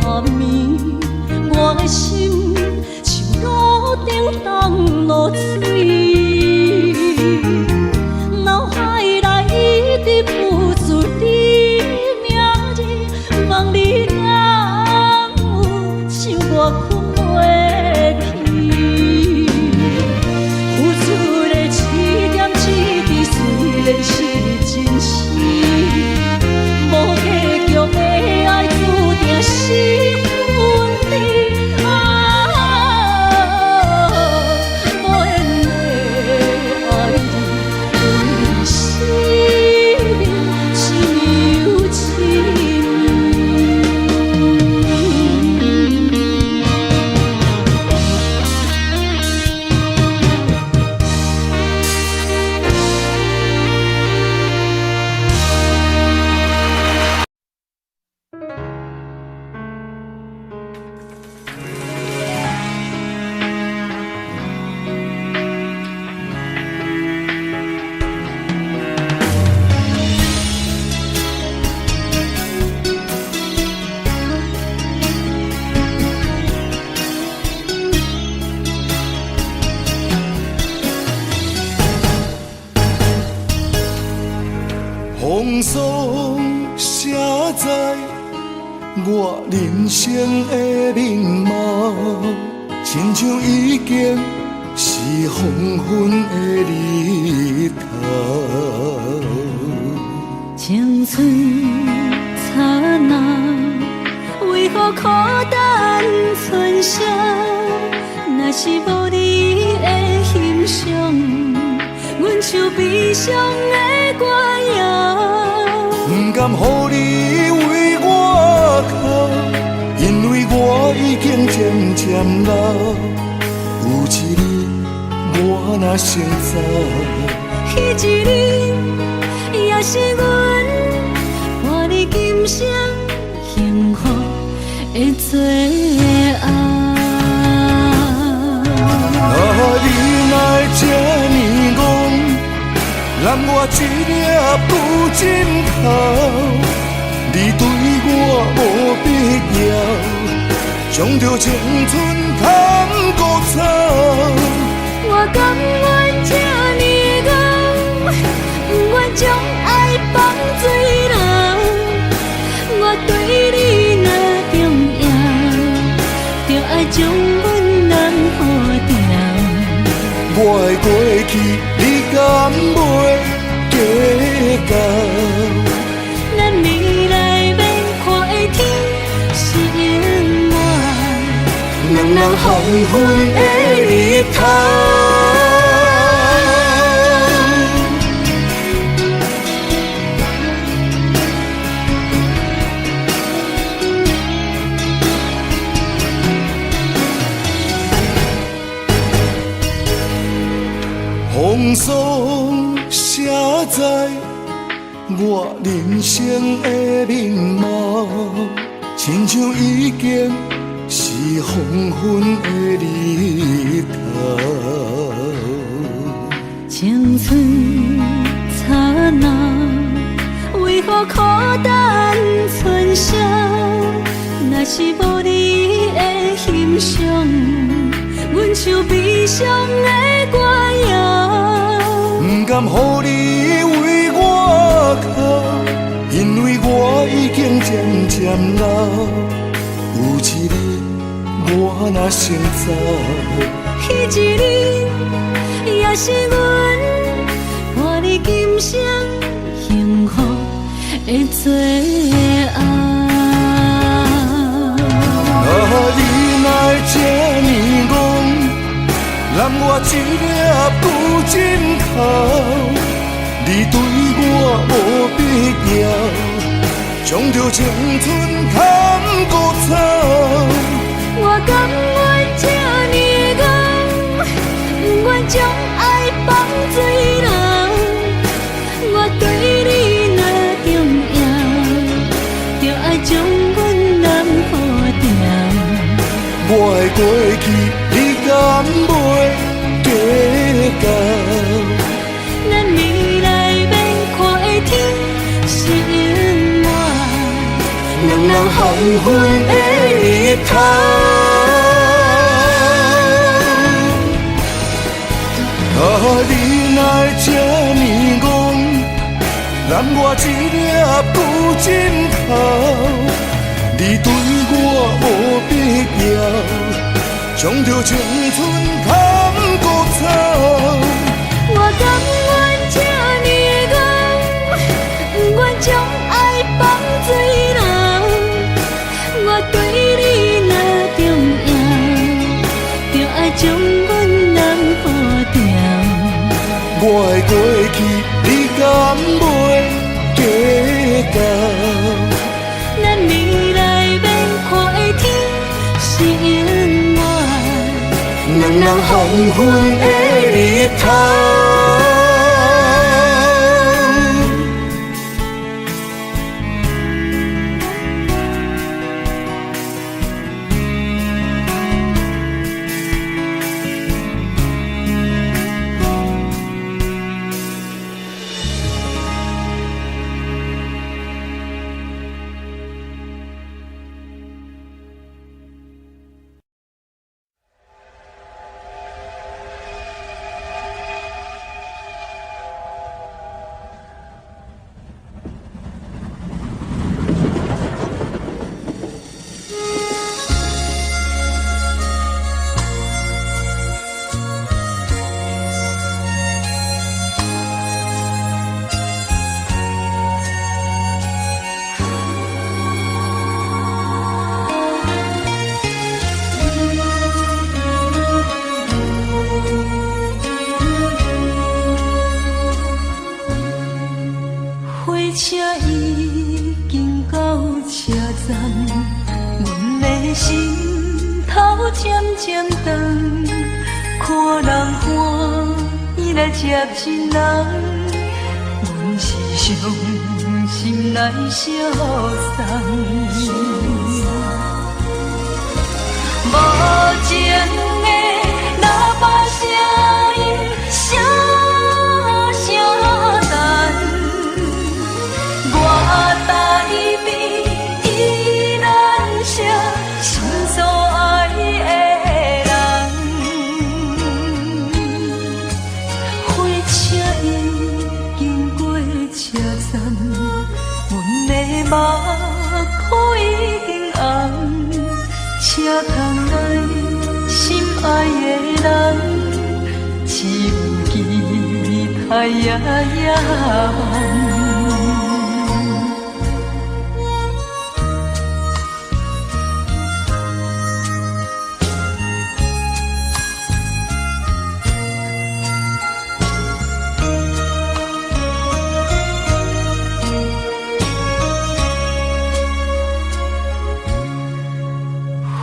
暗暝，我的心像炉顶冻露水，脑海内一直浮出你名字，问你敢有像我困袂去？付出的一点一滴虽然是真实，无结局的爱注定是分离。啊，无缘的爱人，为生命一暝又一暝。风霜写在我人生的面貌，亲像已经是黄昏的日头。青春刹那，为何苦等春宵？若是无你的欣赏，阮像悲伤的歌谣。不甘予你为我哭，因为我已经渐渐老。有一日我若先走，彼一日也是阮换你今生幸福的最后。啊，你哪会这呢戆？揽我一粒旧枕头，你对我无必要，将著青春牵孤草。我甘愿这呢戆，不愿将爱放水流。我对你若重要，就爱将阮揽好牢。我的过去，你敢袂计较？咱未来欲看的天是永远两人黄昏的日头。风霜写在我人生的面貌，亲像已经是黄昏的日头。青春刹那，为何苦等春宵？若是无你的欣赏，阮像悲伤的歌谣。不甘予你为我哭，因为我已经渐渐老。有一日我若先走，彼一日也是阮伴你今生幸福的最后。啊，你哪会这呢戆？揽我一粒旧枕头，你对我无必要，将著青春牵孤草。我甘愿这呢戆，不愿将爱放水流。我对你若重要，就爱将阮揽好牢。我的过去，你敢袂计较？咱未来欲看的天是永远两人黄昏的日头。啊，你哪会这呢戆？揽我一粒旧枕头，你对我无必要，将著青春牵孤草。我甘愿这呢戆，不愿将爱放水流。我对你若重要，就爱将阮揽好牢。我的过去，你敢袂计较？咱未来欲看的天是永远两人黄昏的日头。火车已经到车站，阮的心头渐渐长，看人欢喜来接亲人，阮是伤心来相送。无情的喇叭声音，声声响。窗內心愛的人，只有期待夜夜晚。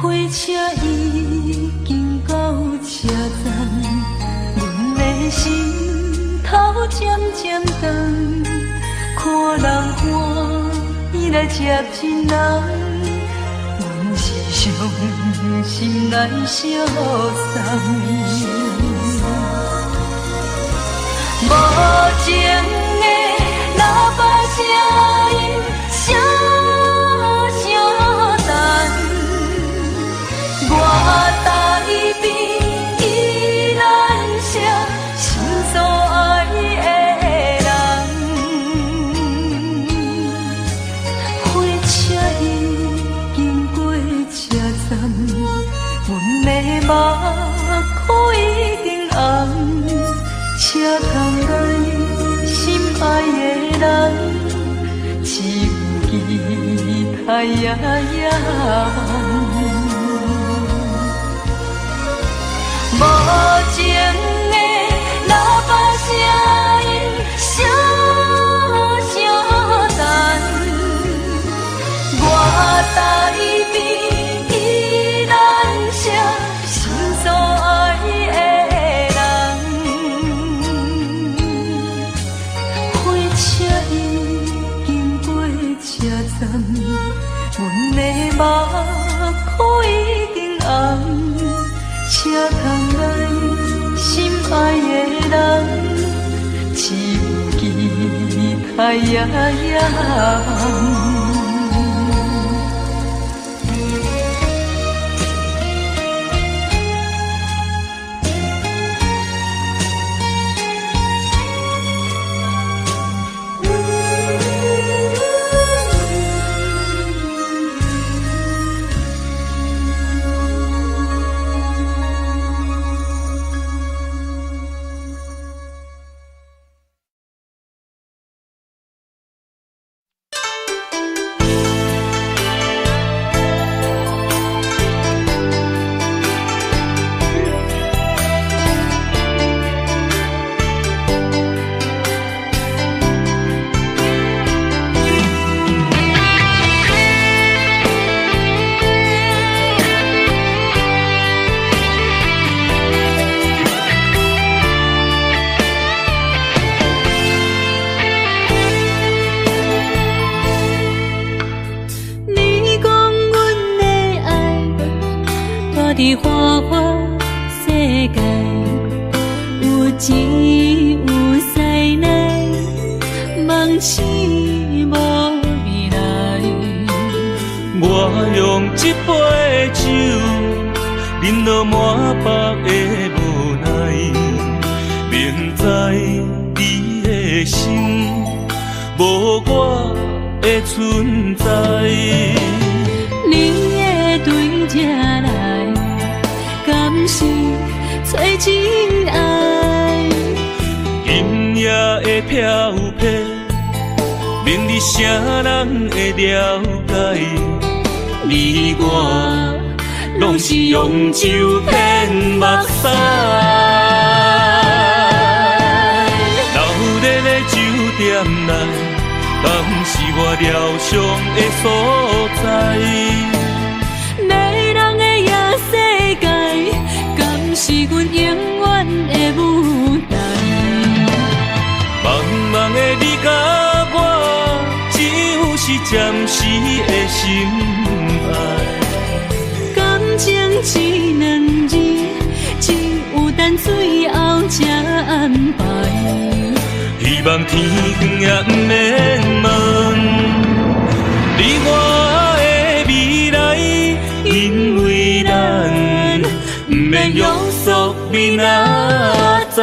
火車已經到車站，阮的心頭漸漸重，看人歡喜來接真人，阮是傷心來相送。無情的喇叭聲音，聲聲等。我台邊依然是心所愛的人，火車已經過車站，阮的目眶已經紅。車窗內心愛的人，只有期待夜夜晚。無情的喇叭聲音，聲聲等。我台邊依然是心所愛的人。火車已經過車站，阮的目眶已經紅。車窗內心愛的人，只有期待夜夜晚。你講阮的愛，蹛佇花花世界，有錢有勢內，夢醒無未來。我用這杯酒，飲到滿腹的無奈，明知你的心無我的存在。你會對這來，敢是找真愛？今夜的飄泊，明日誰人會了解？你我攏是用酒騙目屎。闹熱的酒店內，敢是我療傷的所在？迷人的夜世界，敢是阮永遠的舞台？茫茫的你佮我，只有是暫時的心愛。感情這兩字，只有等最後才安排。希望天光也毋免問你我的未來，因為咱毋免約束明仔載。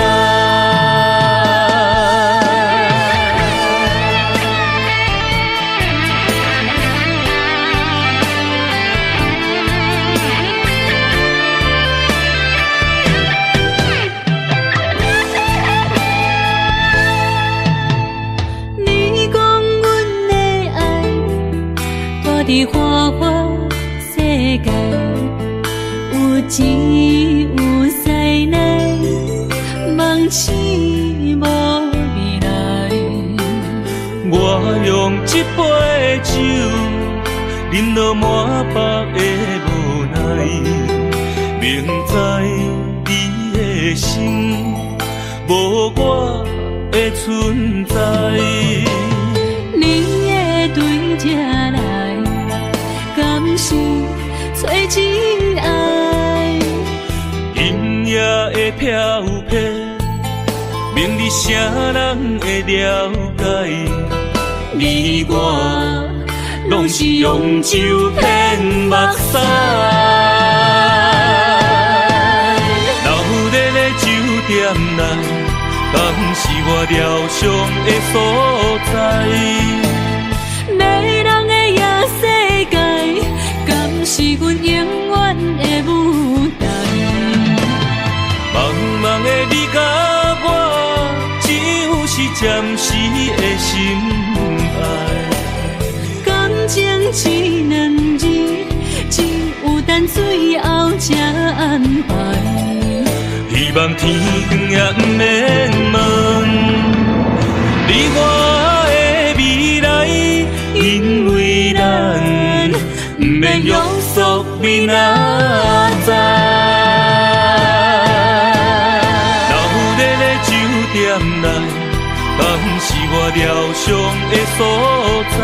只有師奶，夢醒無未來。我用這杯酒，飲到滿腹的無奈，明知你的心無我的存在。你會對這來，敢是找真愛？今夜的飄泊，明日啥人會了解？你我攏是用酒騙目屎。闹熱的酒店內，敢是我療傷的所在？迷人的夜世界，敢是阮永遠的舞台？茫茫的你佮我，只有是暫時的心愛。感情這兩字，只有等最後才安排。希望天光也毋免問，你我的未來，因為咱毋免約束明仔載。鬧熱的酒店內，敢是我療傷的所在？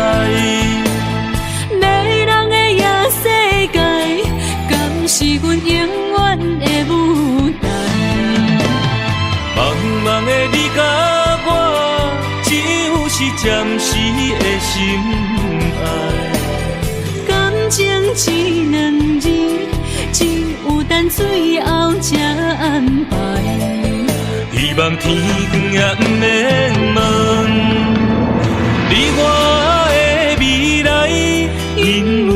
迷人的夜世界，敢是阮永遠的舞台？茫茫的你佮我，只有是暫時的心愛。感情這兩字，只有等最後才安排。希望天光也毋免問，你我的未來，因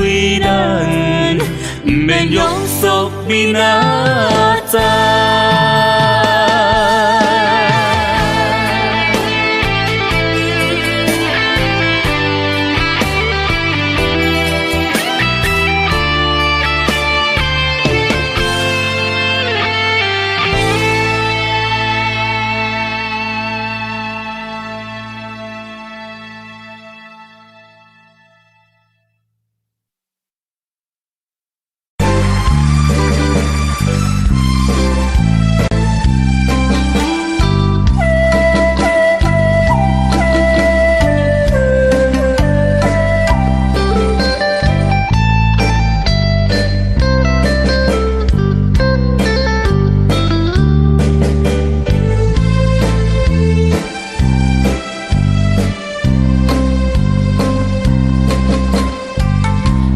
為咱毋免約束明仔載。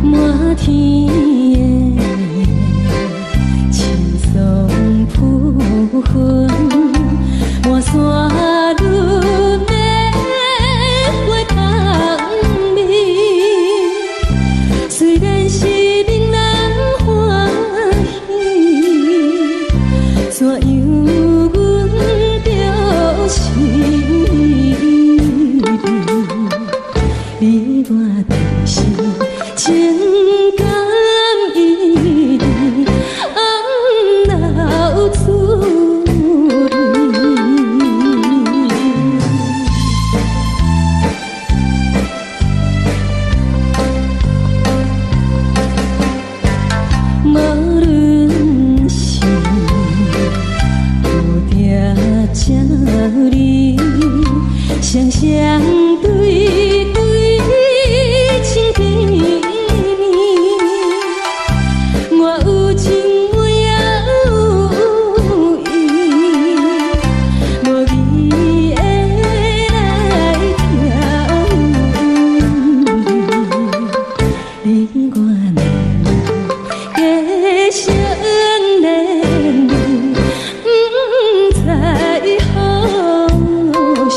滿天的青松浮雲，滿山女的花香味。雖然是闽人歡喜，怎樣阮著是你，你我就是情感依依，暗流出味。無論是有定情理，雙雙對對親甜蜜。我有情我也有意，無義的來跳舞。你我兩個相連理，不知何時。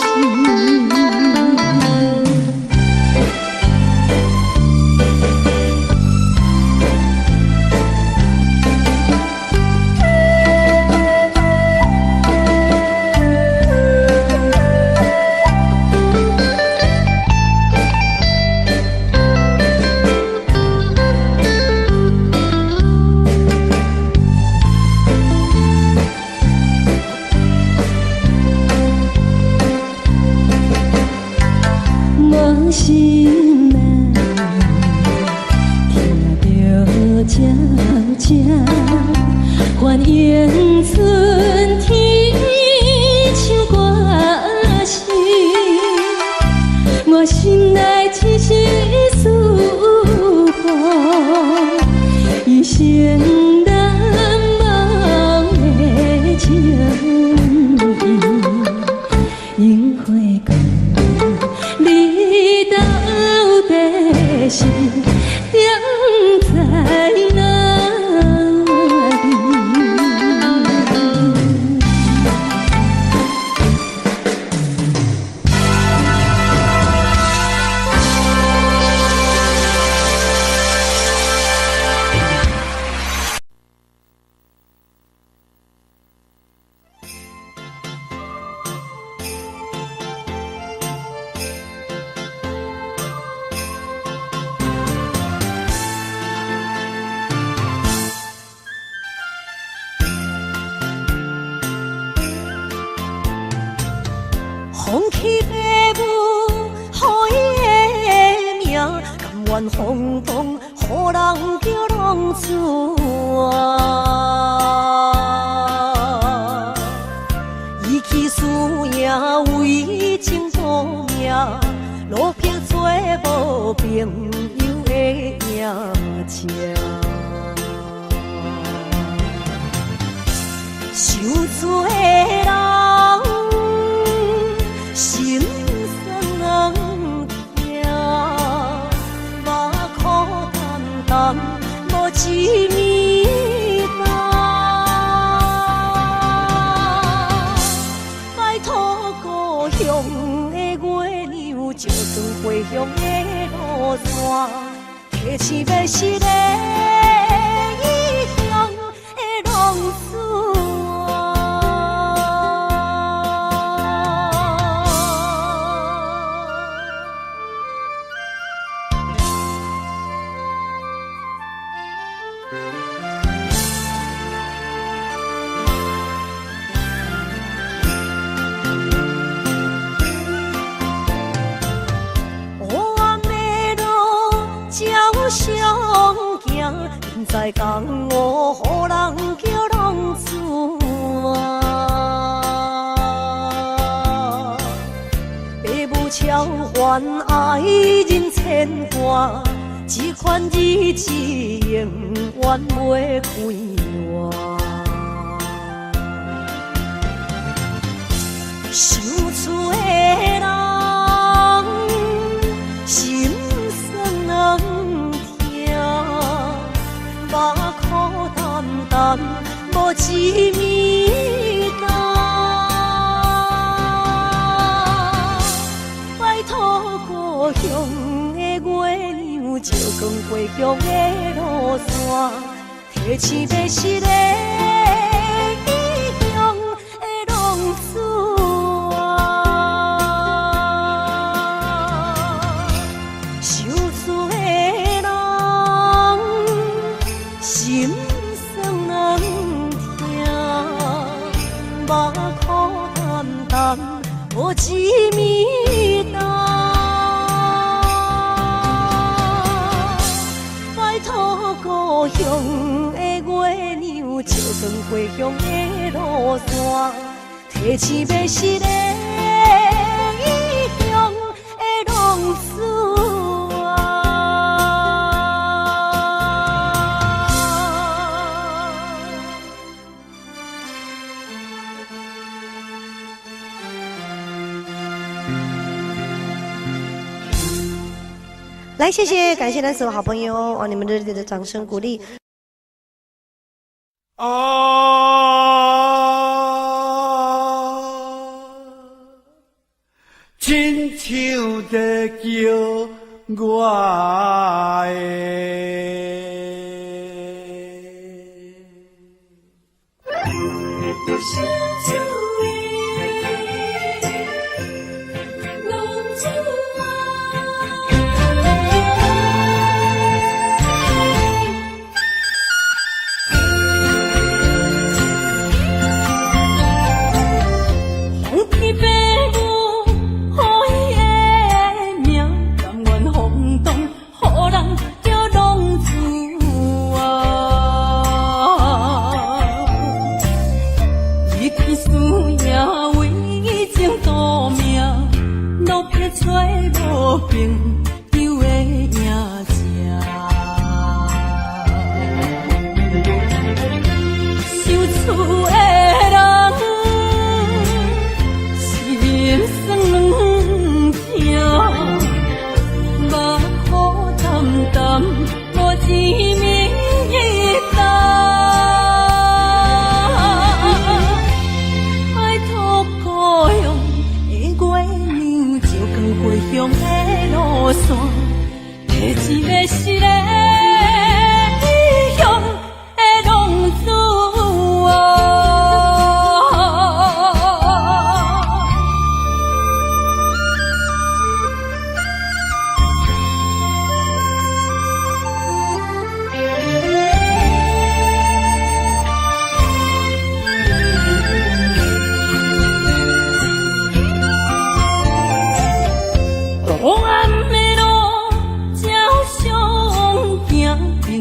悄悄，歡迎春天唱歌聲，我心內一絲思風，一生難忘的情意，櫻花光，你到底是踮在哪裡？放棄爸母予伊的名，甘願風動，予人叫浪子啊。伊去輸贏為情賭命，落魄做無朋友的影子。受罪的人心酸疼，目苦澹澹，無一暝冬。拜託故鄉的月娘，照算回鄉的路線，提醒欲死的異鄉的浪子啊。黑暗的路照相行，不知江湖予人叫浪子啊。爸母超凡愛人牽掛，這款日子永遠袂快活。想厝的人心酸疼，目苦澹澹，無一暝冬。拜託故鄉的月娘，照光回鄉的路線，提醒欲死的異鄉的浪子啊。受罪的人心酸疼，目苦澹澹，無一暝冬。拜託故鄉的月娘，照光回鄉的路線，提醒欲死的異鄉的浪子啊。來，謝謝，感謝咱所有好朋友哦，你們熱烈的掌聲鼓勵。啊，親像在叫我的。放棄爸母予伊的名，甘願風動，予人叫浪子啊。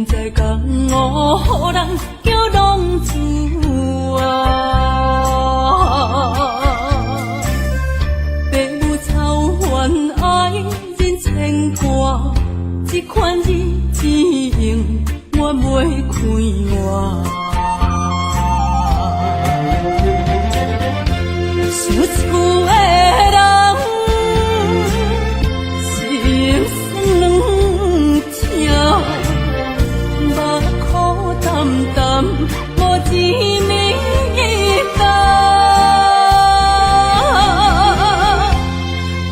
知江湖予人叫浪子啊。爸母操烦爱人牵挂，这款日子永远袂快活。想厝的人，心酸软疼，目苦澹澹，无一暝担。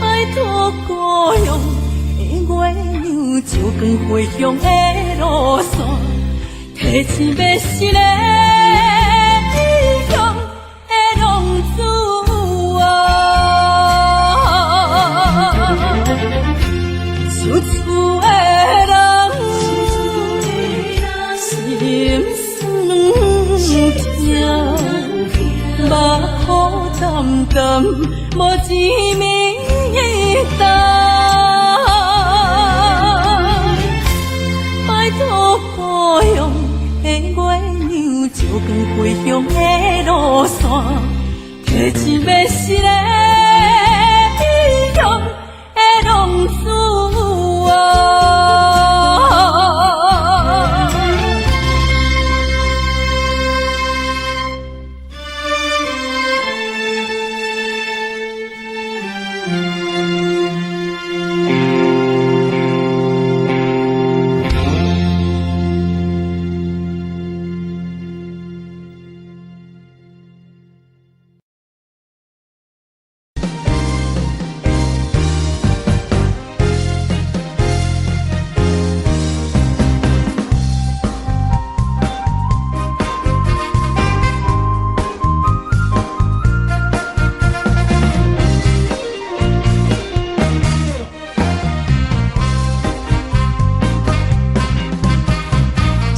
拜托故乡的月娘，照光回乡的路线，提醒欲死的异乡的浪子啊。想厝的人，心酸软疼，目苦澹澹，无一暝担。拜托故乡的月娘，照光回乡的路线，提醒欲死的异乡的浪子啊。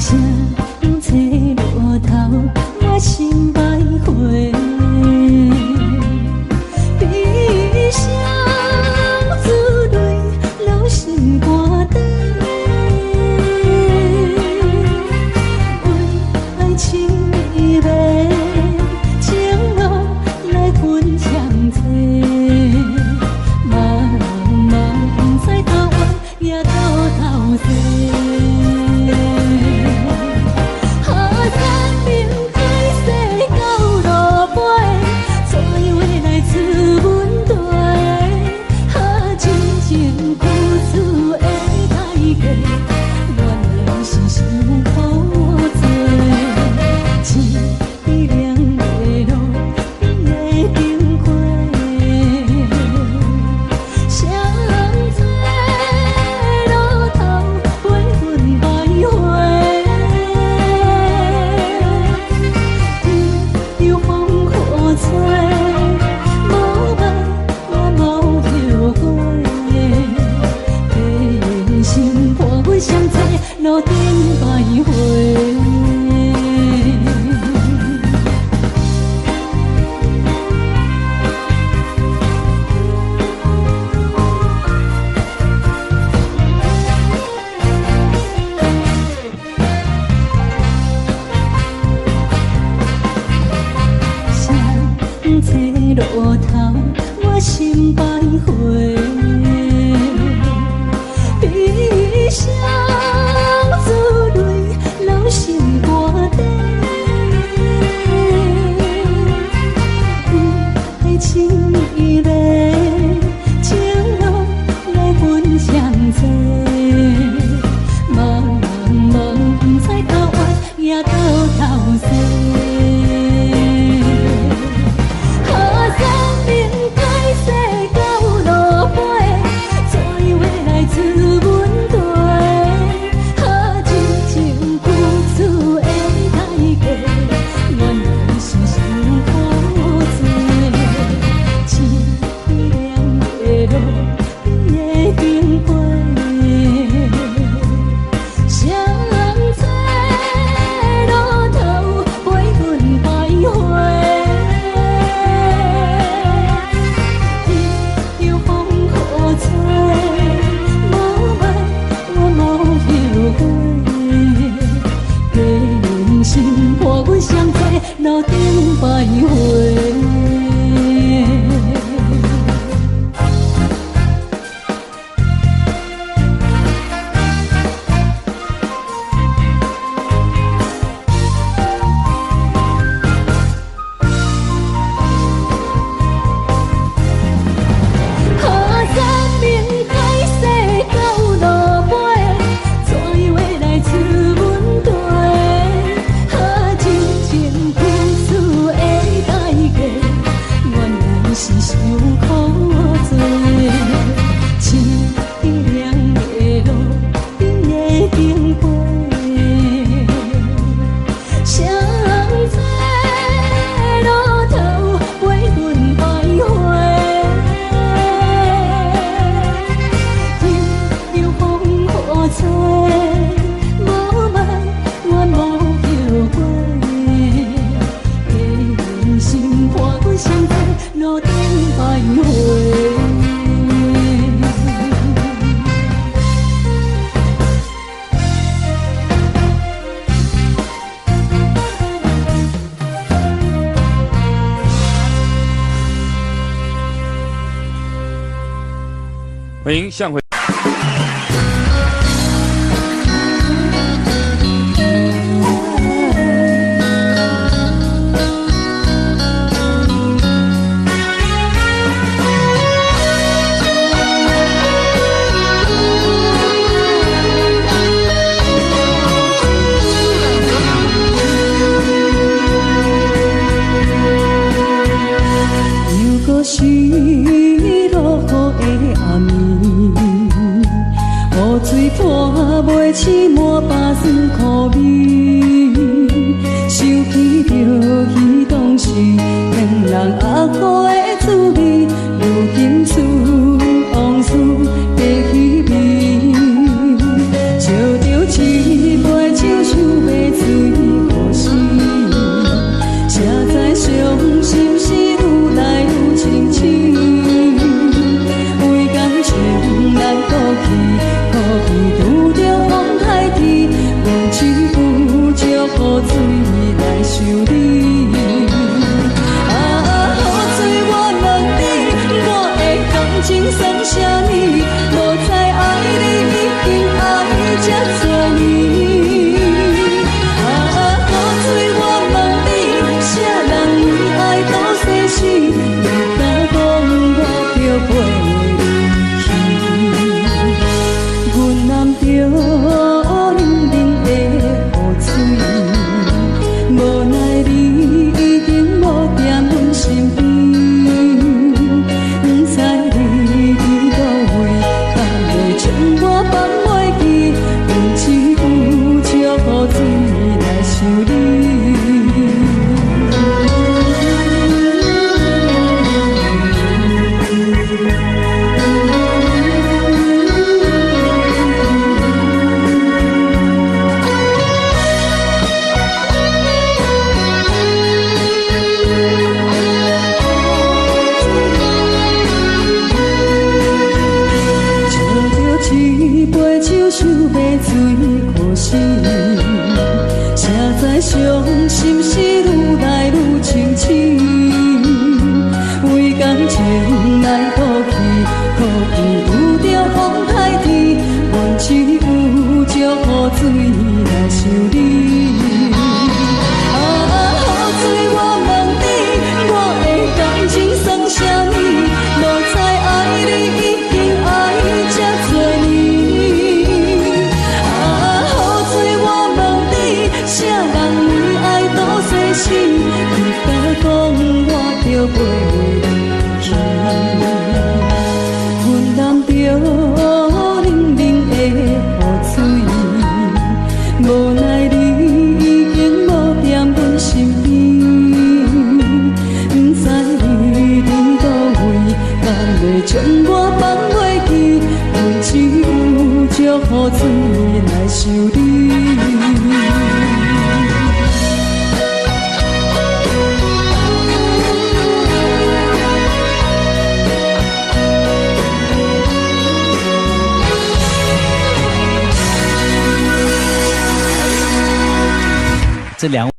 谁找路头，我心徘徊。悲伤珠泪流心肝底，为爱情暝迷，情路来分相找。茫茫不知头远也倒头西。哈山明海西到落尾，怎样会来自阮地？哈真情付出的代价，原来是伤苦济。凄凉的路，你会经过。谁找路头陪阮徘徊？任由风雨吹，无梦我无后悔。白心伴阮相找路顶徘徊。谁找路头，我心徘徊。悲伤珠泪流心肝底，为爱情暝迷，情路来分相找。茫茫不知头远也倒头西。哈山明海西到落尾，歡迎向輝。又閣是落雨的暗暝，雨水泼袂醒滿腹酸苦味，想起著彼當時騙人阿哥的滋味，如今剩往事白彼味，照著一杯酒想欲醉予死，才知傷心事愈來愈清醒，為感情難過去，苦味拄著風海天，阮只有借雨水來想你。啊，雨水我問你，我的感情算啥物？無知愛你已經愛這多年。啊，雨水我問你，啥人為愛賭生死？你敢講我著陪你去？阮攬著冷冷的雨水，無奈你已經無踮阮身邊，不知你佇佗位，敢會將我放袂記？阮只有借雨水來想你。照著一杯酒，想欲醉予死，才知傷心事愈來愈清醒。為感情來賭氣，苦味拄著風海天，阮只有借雨水來想你。啊，雨水我問你，我的感情算啥物？無知愛你已經愛這多年。啊，雨水我問你，啥人為愛賭生死？你敢講我著陪你去？阮攬著冷冷的雨水，無奈你已經無踮阮身邊，不知你佇佗位，敢會將我放袂記？阮只有借雨水來想你。這兩。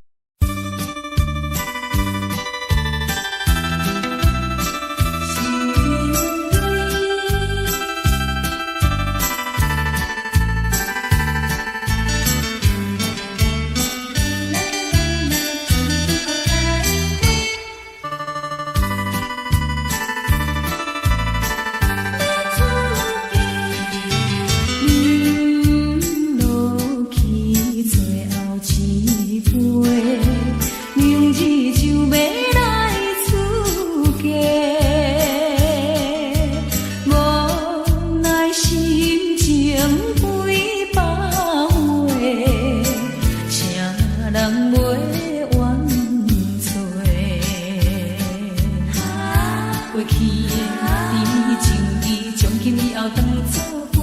飲落去最後一杯，明日就欲來出嫁，無奈心情幾百回，誰人袂怨罪？過去的甜蜜情義，從今以後當作陪。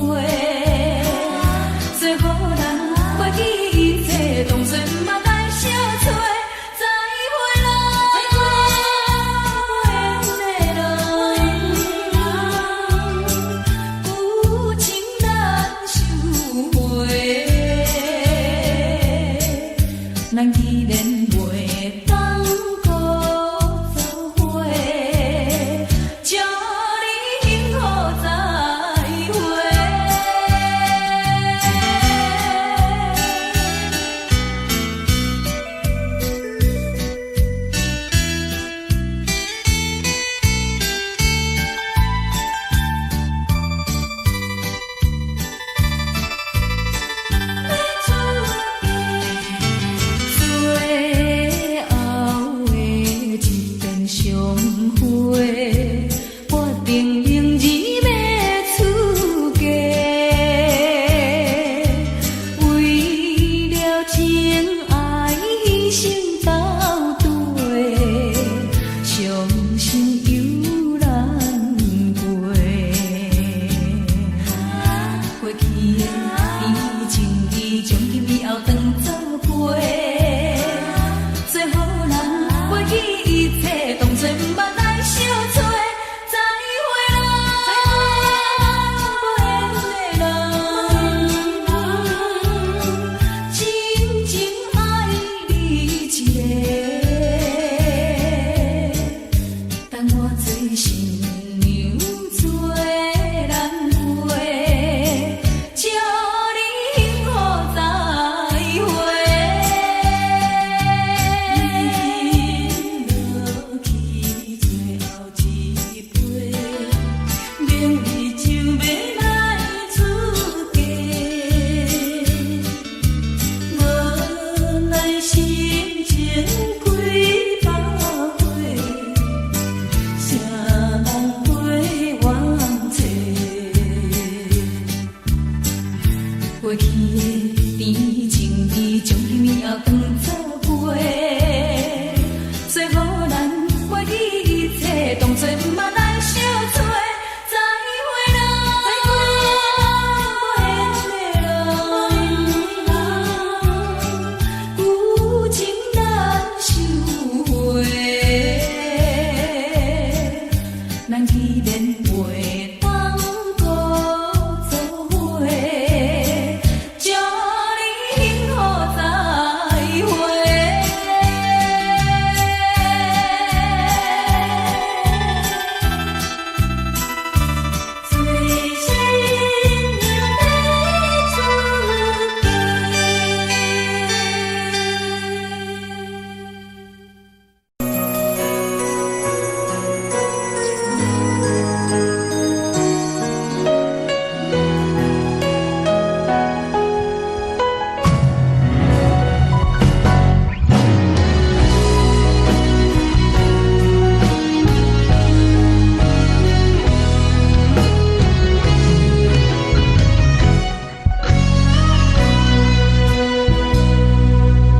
做予人袂記一切，當作毋捌來相揣。再會啦，緣的人，舊情難收回。咱既然袂當閣做伙，祝你幸福在。命當作陪，做予咱袂記一切，當作毋捌來相找。再會啦，無緣的人，舊情難收回。咱既然袂當閣做伙，祝你幸福再會。做新娘欲出嫁。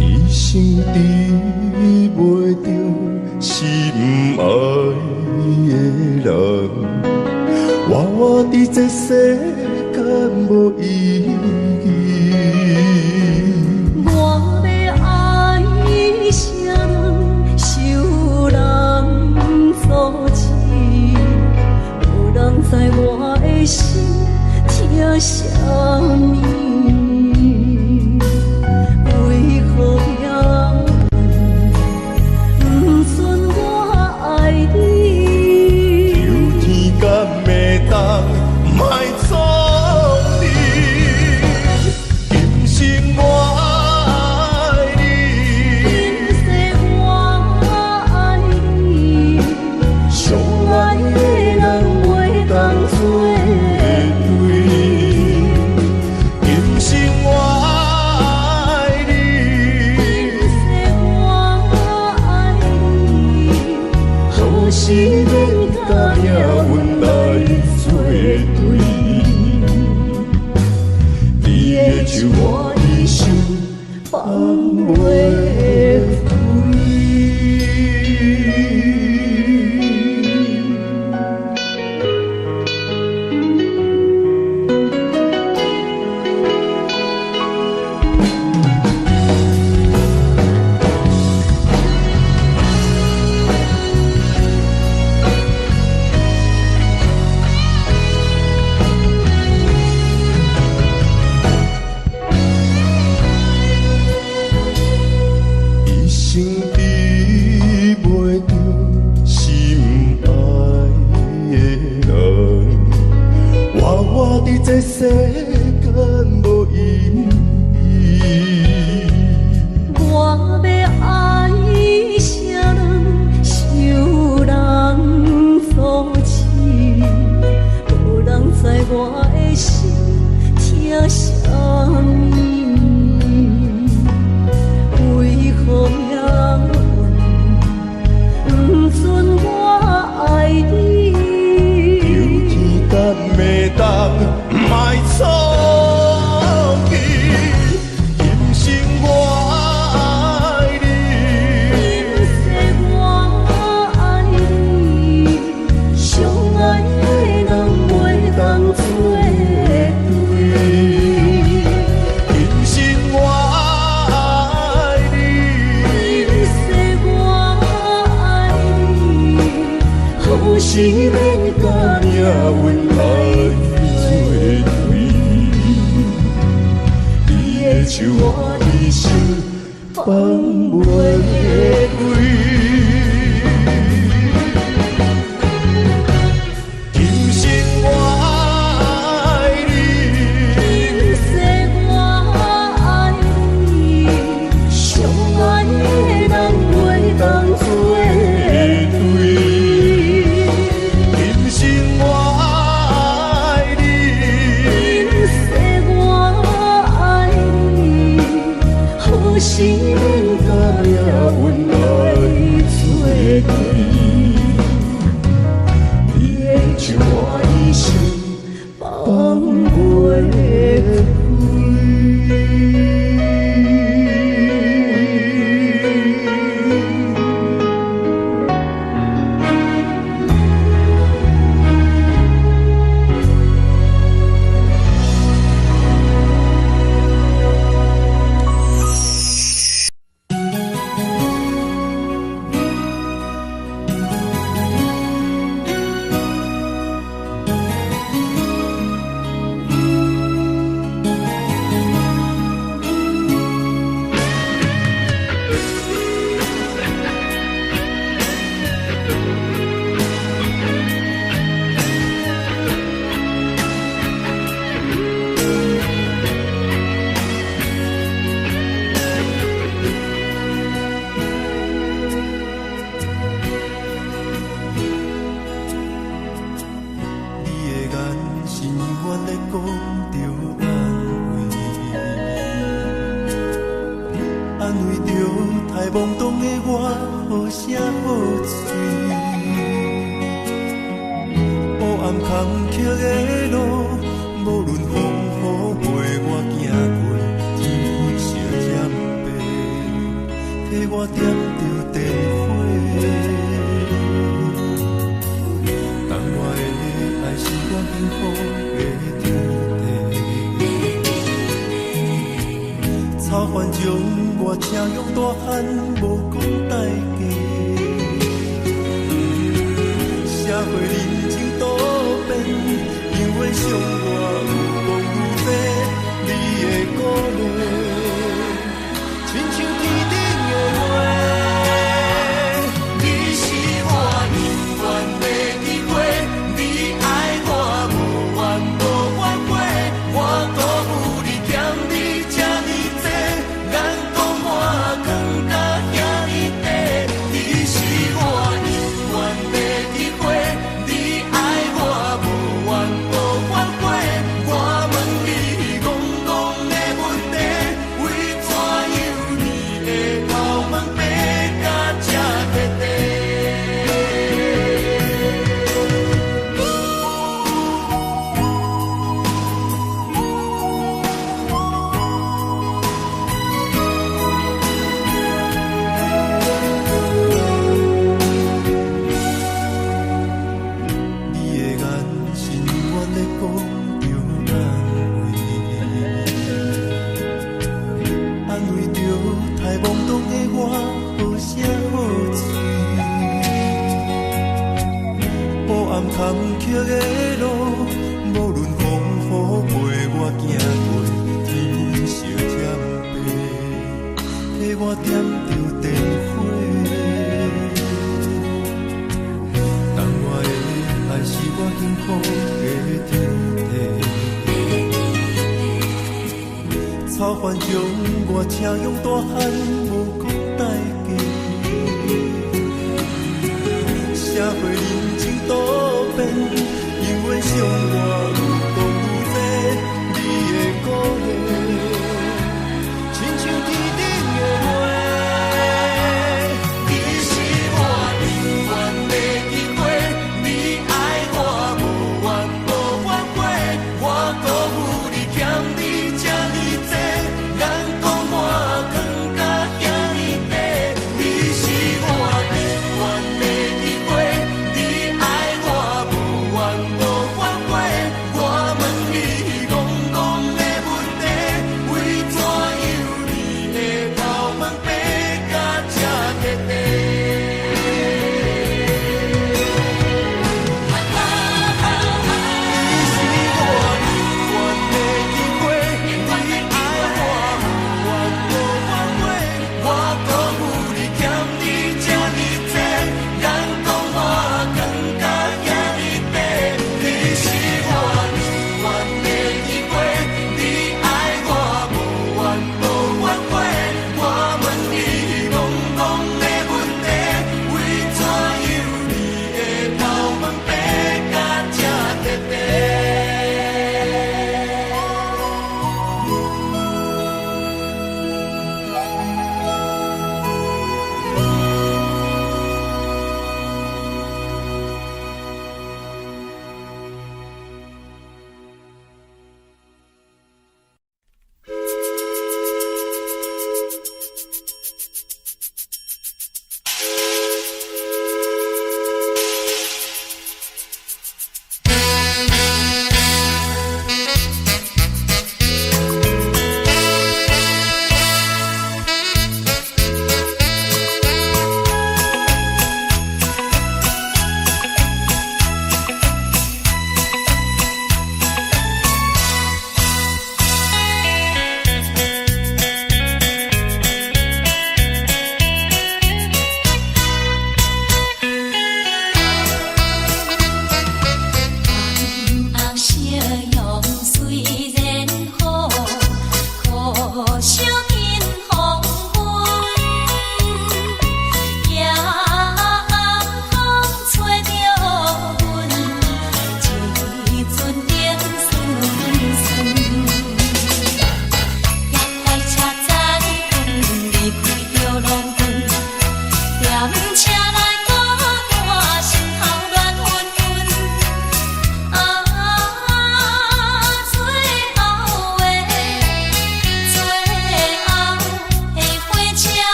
一生得袂著心愛的人，活活佇這世間無意義。我欲愛啥人，受人阻止，無人知我的心疼啥物。為何命運不准我愛你？求天敢會當莫創你，今生我愛你，今世我愛你，相愛的人袂當做對。今生我愛你，今世我愛你，何時免佮命運來做對？你的手我一生放袂開。一生得袂著心愛的人，活活佇這世間無意義。我欲愛啥人，受人阻止，無人知我的心疼啥物。為何命運不准我愛你？求天敢會當莫創你，今生我愛你，今世我愛你，相愛的人袂當做對。今生我愛你，今世我愛你，何時免佮命運來做對？你的手我一生放袂開。今生我愛你，今世我愛你，相愛的人袂當做對。今生我愛你，今世我愛你，何時免佮命運來做對？你的手我一生放袂開。安慰著太懵懂的我，好聲好喙。黑暗坎坷的路，無論風雨陪我行過，天昏相染白，替我點著電火。但我的愛是我幸福的天地。草原將我車養大漢，無講代價。社會人情多變，永遠傷我愈講愈濟，你的鼓勵，親像天頂的月。你是我永遠的機會，你愛我無怨無反悔，我辜負你欠你這呢濟，眼光我藏甲遐呢短。你是我永遠的機會，你愛我無怨無反悔，我問你戇戇的問題，為怎樣你的頭毛白甲這徹底？你的眼神永遠咧講著安慰，安慰著太懵懂的我，好聲好喙。黑暗坎坷的路，無論風雨陪我行過，天昏相染白，替我點著電火。但我的愛是我幸福的天地。草原將我車養大漢，無講代價。社會人情多變，永遠傷我愈講愈濟，你的鼓勵，親像天頂的月。你是我永遠的機會，你愛我無怨無反悔，我辜負你欠你這呢濟，眼光我藏甲遐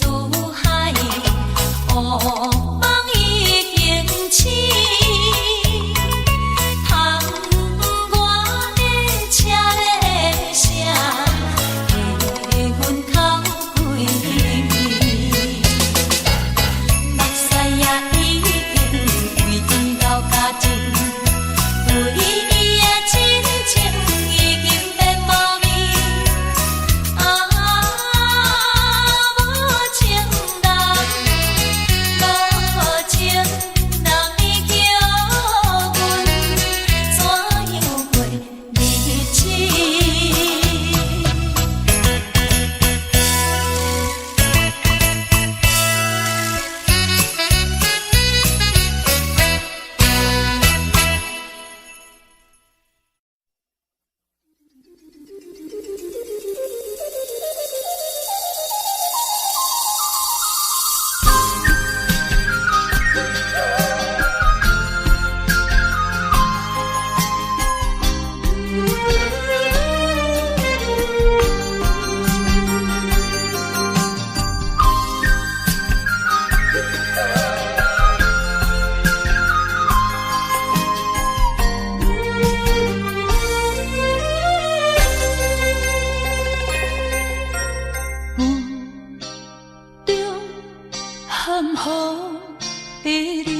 如海，烏夢已經醒。窗外的車的聲，替阮哭規暝。目屎也已經為伊流乾淨，對伊的真情已經變無味。啊，無情人，無情人，你叫阮怎樣過日子？霧中含雨的你，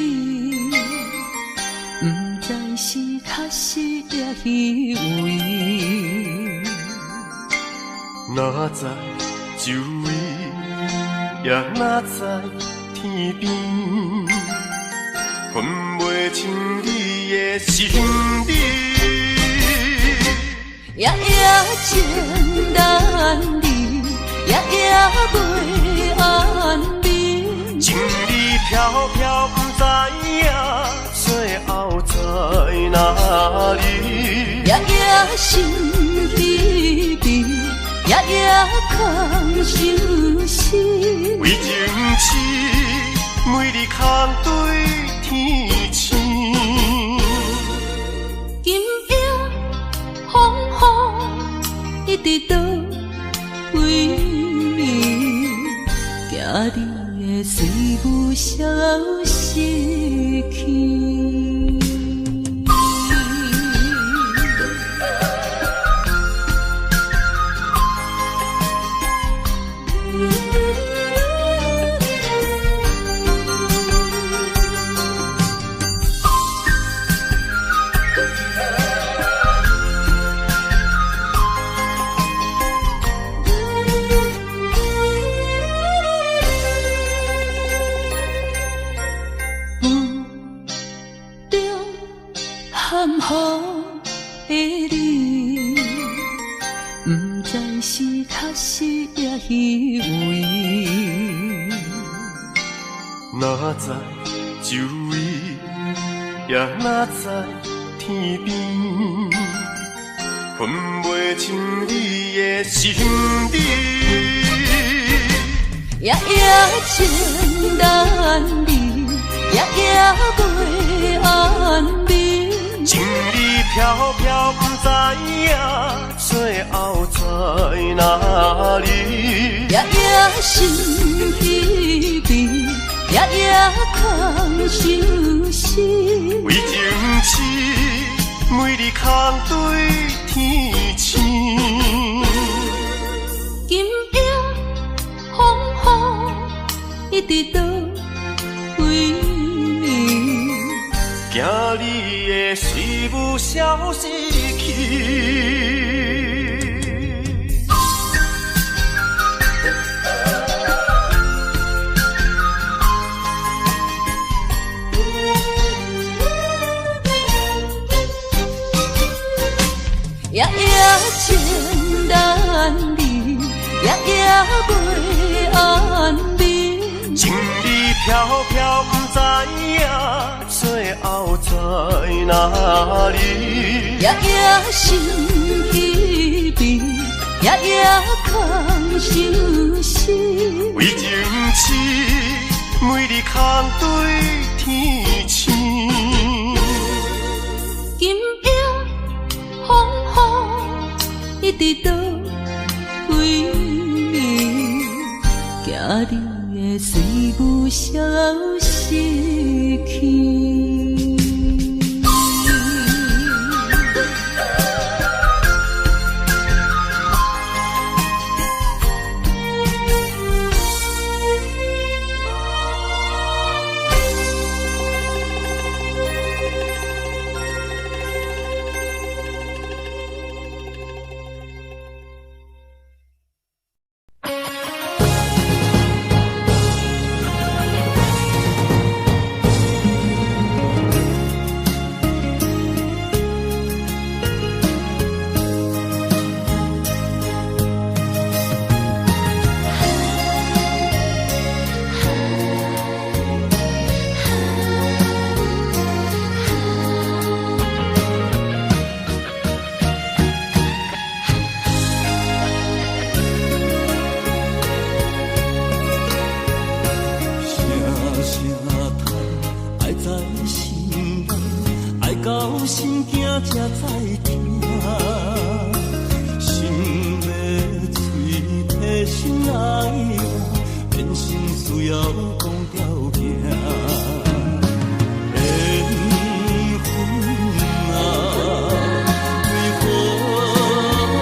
毋知是確實抑虛偽。哪知周圍，也哪知天邊，分袂清你的心理。夜夜情難離，夜夜袂安眠。情理飄飄，不知影最後在哪裡。夜夜心疲憊，夜夜空相思。為情痴，每日空對天星。今夜風雨一直倒位，驚你會隨霧消失去。霧中含雨的你，毋知是確實抑虛偽。哪知周圍，也哪知天邊，分袂清你的心理。夜夜情難離，夜夜袂安眠。情理飄飄，不知影最後在哪裡。夜夜心疲憊，夜夜空相思。為情痴，每日空對天星。今夜風雨一直倒位，驚你的思霧消失去。夜夜情難離，夜夜袂安眠。情理飄飄，不知影最後在哪裡。夜夜心疲憊，夜夜空相思。為情痴，每日空對天星。今夜風雨一直倒位，驚你會隨霧消失去。缘分啊，为何留名？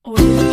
我。